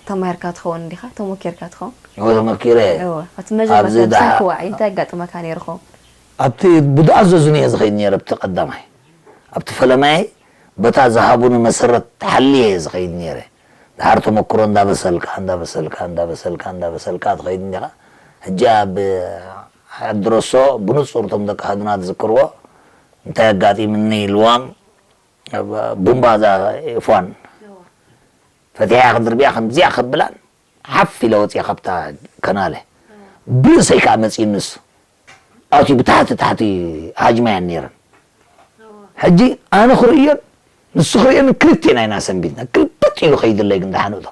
ተማሂርካ ትኸውን እንዲኻ፣ ተሞኪርካ ትኸውን? እወ፣ ተመኪረ። እወ፣ እቲ መጀመርታ ኣብዚ ደኣ ብሰንኪ ዋዒ እንታይ ኣጋጥመካ ነይሩ ኸውን? ኣብቲ ብዝኣዘዙኒ እየ ዝኸይድ ነይረ፣ ኣብቲ ቀዳማይ። ኣብቲ ፈለማይ በታ ዝሃቡኒ መሰረት ሓልየ እየ ዝኸይድ ነይረ። ደሓር ተመክሮ እንዳበሰልካ፣ እንዳበሰልካ፣ እንዳበሰልካ፣ እንዳበሰልካ ትኸይድ እንዲኻ። ሕጂ ኣብ ዓዲ ረሶ ብንጹር እቶም ደቂ ሃዱና ዝዝክርዎ፣ እንታይ ኣጋጢምኒ ኢልዎም፣ ቡምባ እዛ ኤፍ ዋን ፈቲሐያ ክድርብያ ከምዚኣ ከብላን ሓፍ ኢለ ወፂአ ካብታ ከናለ። ብርእሰይ ከዓ መፂኡ ንሱ። ኣትዩ ብታሕቲ ታሕቲ ሃጅማያን ነይረን። ሕጂ ኣነ ክርእዮን ንሱ ክርእየኒ ክልቴና ኢና ሰንቢድና። ግልብጥ ኢሉ ከይድለይ ግን ደሓን እቶ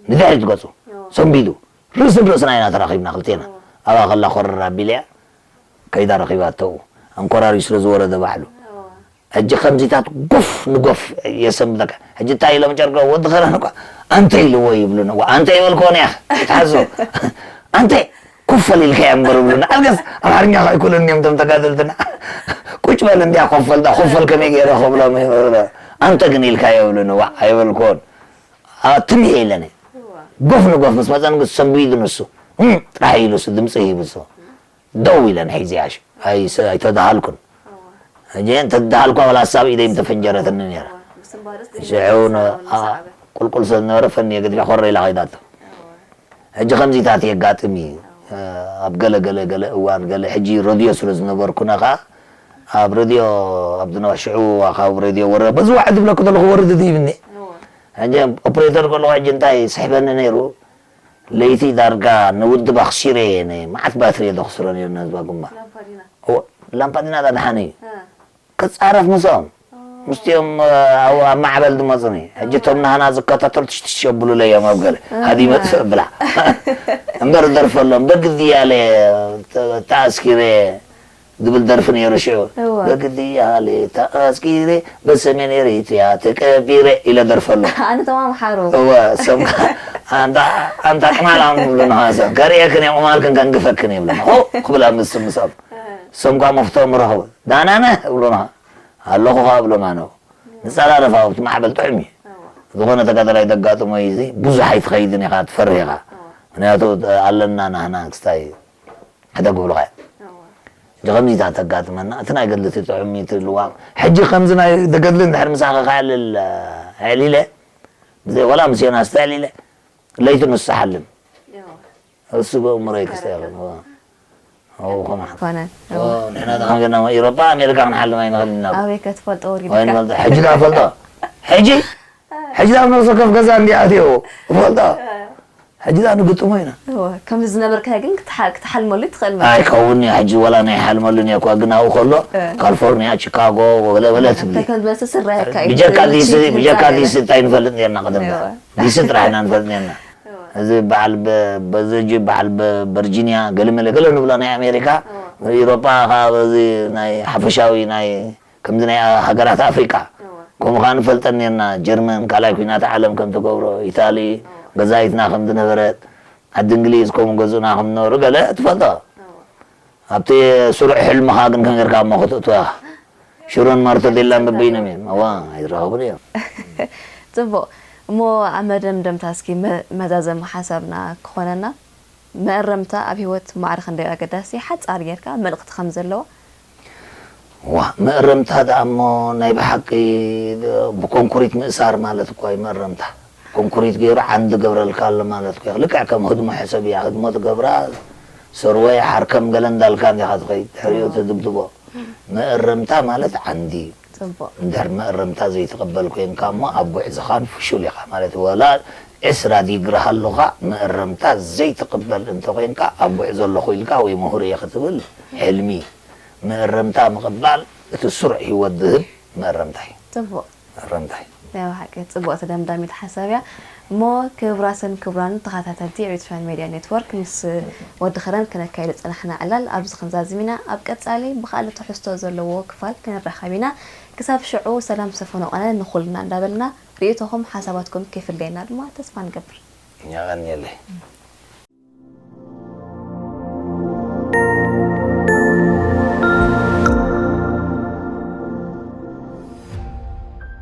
ንድሕሪት ገጹ ሰንቢዱ ርእስን ርእስና ኢና ተራኺብና ክልቴና። ኣብኣ ከላ ኮረር ኣቢለያ ከይዳ ረኺባቶ ኣንኮራሪዩ ስለ ዝወረደ ባዕሉ። ሕጂ ከምዚታት ጎፍ ንጎፍ የሰንብደካ። ሕጂ እንታይ ኢሎም ጨርቆ ወዲ ኸረን እኳ ኣንተ ኢልዎ ይብሉን። እዋ ኣንተ ይበልክዎ ነያ ትሓዞ ኣንተ ኮፈል ኢልካ እምበር ይብሉን። ኣልገስ ኣምሓርኛ ከይኩልን እዮም ቶም ተጋደልትና። ቁጭ በል እንዲያ ኮፈል ዳ ኮፈል ከመይ ገይረ ክብሎም ይብሉ። ኣንተ ግን ኢልካ ይብሉን። እዋ ኣይበልክዎን። ኣትም ኢለነ ጎፍ ንጎፍ ምስ መፀን ግን ሰንቢዱ ንሱ እም ጥራሕ ኢሉ እሱ ድምፂ ሂቡ እሱ ደው ኢለን ሒዘያ። ሽዑ ኣይተደሃልኩን። ሕጂ እንተደሃልኳ ዋላ ሳብ ኢደይ ምተፈንጀረትኒ ነይራ። ሽዑ ቁልቁል ስለ ዝነበረ ፈንየ ገዲፈ ኮረ ኢላ ከይዳቶ። ሕጂ ከምዚታት የጋጥም እዩ። ኣብ ገለ ገለ ገለ እዋን ገለ ሕጂ ረድዮ ስለ ዝነበርኩና ከዓ ኣብ ረድዮ ኣብ ዝነበ ሽዑ ካብ ረድዮ ወረ በዚ ዋዕድ ዝብለኩ ዘለኹ ወርድ ድይብኒ። ሕጂ ኦፕሬተር ከለኹ ሕጂ እንታይ ስሕበኒ ነይሩ ለይቲ ዳርጋ ንውድብ ኣኽሲረ እየ፣ መዓት ባትሪ እየ ዘኽስሮ ነይሩ ነዚ ባጉማ። ላምፓዲና። እዎ፣ ላምፓዲና ዳ ደሓነ እዩ። እ። ክጻረፍ ምስኦም። ኦ። ምስቲኦም፣ እ፣ ኣብ፣ ኣብ ማዕበል ዝመጹኒ። ሕጂ እቶም ናህና ዝከታተሉ ትሽትሽ የብሉለይ እዮም ኣብ ገለ። እ። ሃዲ መጥፍእ ብላ። እምበር ደርፈሎም፣ በግድ እያለ ተ-፣ ተኣስኪረ ዝብል ደርፊ ነይሩ ሽዑ። እወ። በግድያሌ ተኣስኪሬ በሰሜን ኤሪትሪያ ተቀቢሬ ኢለ ደርፈሉ። ኣነ ተማምሓሩ። እወ፣ እሶም ከ-፣ ኣንታ፣ ኣንታ ቅማል ኣም ይብሉና፣ እሶም ከርእየክን እየ፣ ቁማልክን ከንግፈክን ይብሉና። ሆ ክብል ኣብ ምስ-፣ ምስኦም። እሶም ከ መፍትኦም ረኸቡ። ዳና ነህ ይብሉና። ኣለኹ ከ እብሎም ኣነ። ንጸላለፍ ኣብቲ ማዕበል ጥዑም እዩ። እወ። ዝኾነ ተጋዳላይ ዘጋጥሞ እዩ፣ እዚ ብዙሕ ኣይትኸይድን ኢኻ፣ ትፈርህ ኢኻ። እወ። ምክንያቱ ኣለና ናህና ክስታይ ሕደግ ብሉኻ እያ። እወ። ሕጂ ከምዚታት ተጋጥመና፣ እቲ ናይ ገድሊ እቲ ጥዑም እዩ፣ እቲ ልዋም። ሕጂ ከምዚ ናይ ተገድሊ እንድሕር ምሳኺ ከዕልል፣ ኣዕሊለ፣ ብዘይ ወላ ምስ ዮናስ ተዕሊለ፣ ለይቲ ንሱ ሓልም። እወ። እሱ በእምሮይ ክስታይ ይኽእል። እወ። እወ፣ ከምሓ-፣ ኮነ። እወ፣ እወ። ንሕና ደኣ ከም ገና ኢሮጳ፣ ኣሜሪካ ክንሓልም ኣይንኽእልን ኢና። ኣበይ ከ ትፈልጦ ወሪድካ? ወይ ንፈልጦ። ሕጂ ደኣ ፈልጦ። ሕጂ፣ ሕጂ ደኣ ኣብ ነፍሲ ወከፍ ገዛ እንዲኣ ኣትዮ። ፈልጦ። ሕጂ ደኣ ንግጥሞ ኢና። እወ፣ ከምዚ ዝነበርካዮ ግን ክትሓ-፣ ክትሓልመሉ ትኽእል ማለት እዩ። ኣይከውን'ዩ፣ ሕጂ ወላ ናይ ሓልመሉን እየ እኳ፣ ግን ኣብኡ ከሎ እ። ካሊፎርኒያ፣ ቺካጎ፣ ወለ ወለ ትብሊ። እንታይ ከም ዝመስል ስራየካ እዩ። ብጀካ ዲሲ፣ ብጀካ ዲሲ እንታይ ንፈልጥ ኔርና ቀደም? እወ። ዲሲ ጥራሕ ኢና ንፈልጥ ኔርና። እወ። እዚ በዓል በ-፣ በዘጂ፣ በዓል በ-፣ ቨርጂኒያ፣ ገለመለ ገለ ንብሎ ናይ ኣሜሪካ፣ እወ። ኢሮጳ ከኣ በዚ ናይ ሓፈሻዊ ናይ ከምዚ ናይ ሃገራት ኣፍሪቃ። እወ። ከምኡ ከኣ ንፈልጠን ኔርና፣ ጀርመን ካልኣይ ኲናት ዓለም ከም ተገብሮ፣ ኢታሊ እወ። ገዛኢትና ከም ዝነበረት፣ ዓዲ እንግሊዝ ከምኡ ገዝኡና ከም ዝነበሩ ገለ ትፈልጦ። እወ። ኣብቲ ስሩዕ ሕልምኻ ግን ከመይ ጌርካ እሞ ከተእትዋ? ሽሮን ማርተዴላን በበይኖም እዮም። እዋ፣ ኣይራኸቡን እዮም። ጽቡቕ። እሞ ኣብ መደምደምታ እስኪ መ-፣ መዛዘሚ ሓሳብና ክኾነና፣ መእረምታ ኣብ ህይወት ማዕረ ክንደይ ኣገዳሲ፣ ሓጻር ጌርካ መልእኽቲ ከም ዘለዎ? ዋ፣ መእረምታ ደኣ እሞ ናይ ብሓቂ ብኮንክሪት ምእሳር ማለት እኮ እዩ መእረምታ። ኮንክሪት ገይሩ ዓንዲ ገብረልካ ኣሎ ማለት እኮ እዩ። ልክዕ ከም ህድሞ ሕሰብ እያ። ህድሞ ትገብራ፣ ሰርወይ፣ ሓርከም ገለ እንዳልካ እንዲኻ ትኸይድ። ድሕሪኡ ትድብድቦ። መእረምታ ማለት ዓንዲ እዩ። ጽቡቕ። እንድሕር መእረምታ ዘይትቕበል ኮይንካ እሞ ኣብ ጉዕዞኻን ፍሹል ኢኻ ማለት እዩ። ወላ ዕስራ ዲግሪ ሃሉኻ መእረምታ ዘይትቕበል እንተኾይንካ ኣብ ጉዕዞ ኣለኹ ኢልካ ወይ ምሁር እየ ክትብል ሕልሚ። መእረምታ ምቕባል እቲ ስሩዕ ህይወት ዝህብ መእረምታ እዩ። ጽቡቕ። መእረምታ እዩ። ናይ ብሓቂ ጽቡቕቲ ደምዳሚት ሓሳብ እያ። እሞ ክቡራትን ክቡራን ተኸታተልቲ ኤሪትራን ሜድያ ኔትወርክ፣ ምስ ወዲ ኸረን ክነካይዶ ዝጸናሕና ዕላል ኣብዚ ክንዛዝም ኢና። ኣብ ቀጻሊ ብኻልእ ትሕዝቶ ዘለዎ ክፋል ክንራኸብ ኢና። ክሳብ ሽዑ ሰላም ሰፈነ ቖነ ንኹልና እንዳበልና ርእይቶኹም ሓሳባትኩም ከይፍለየና ድማ ተስፋ ንገብር። የቐንየለይ።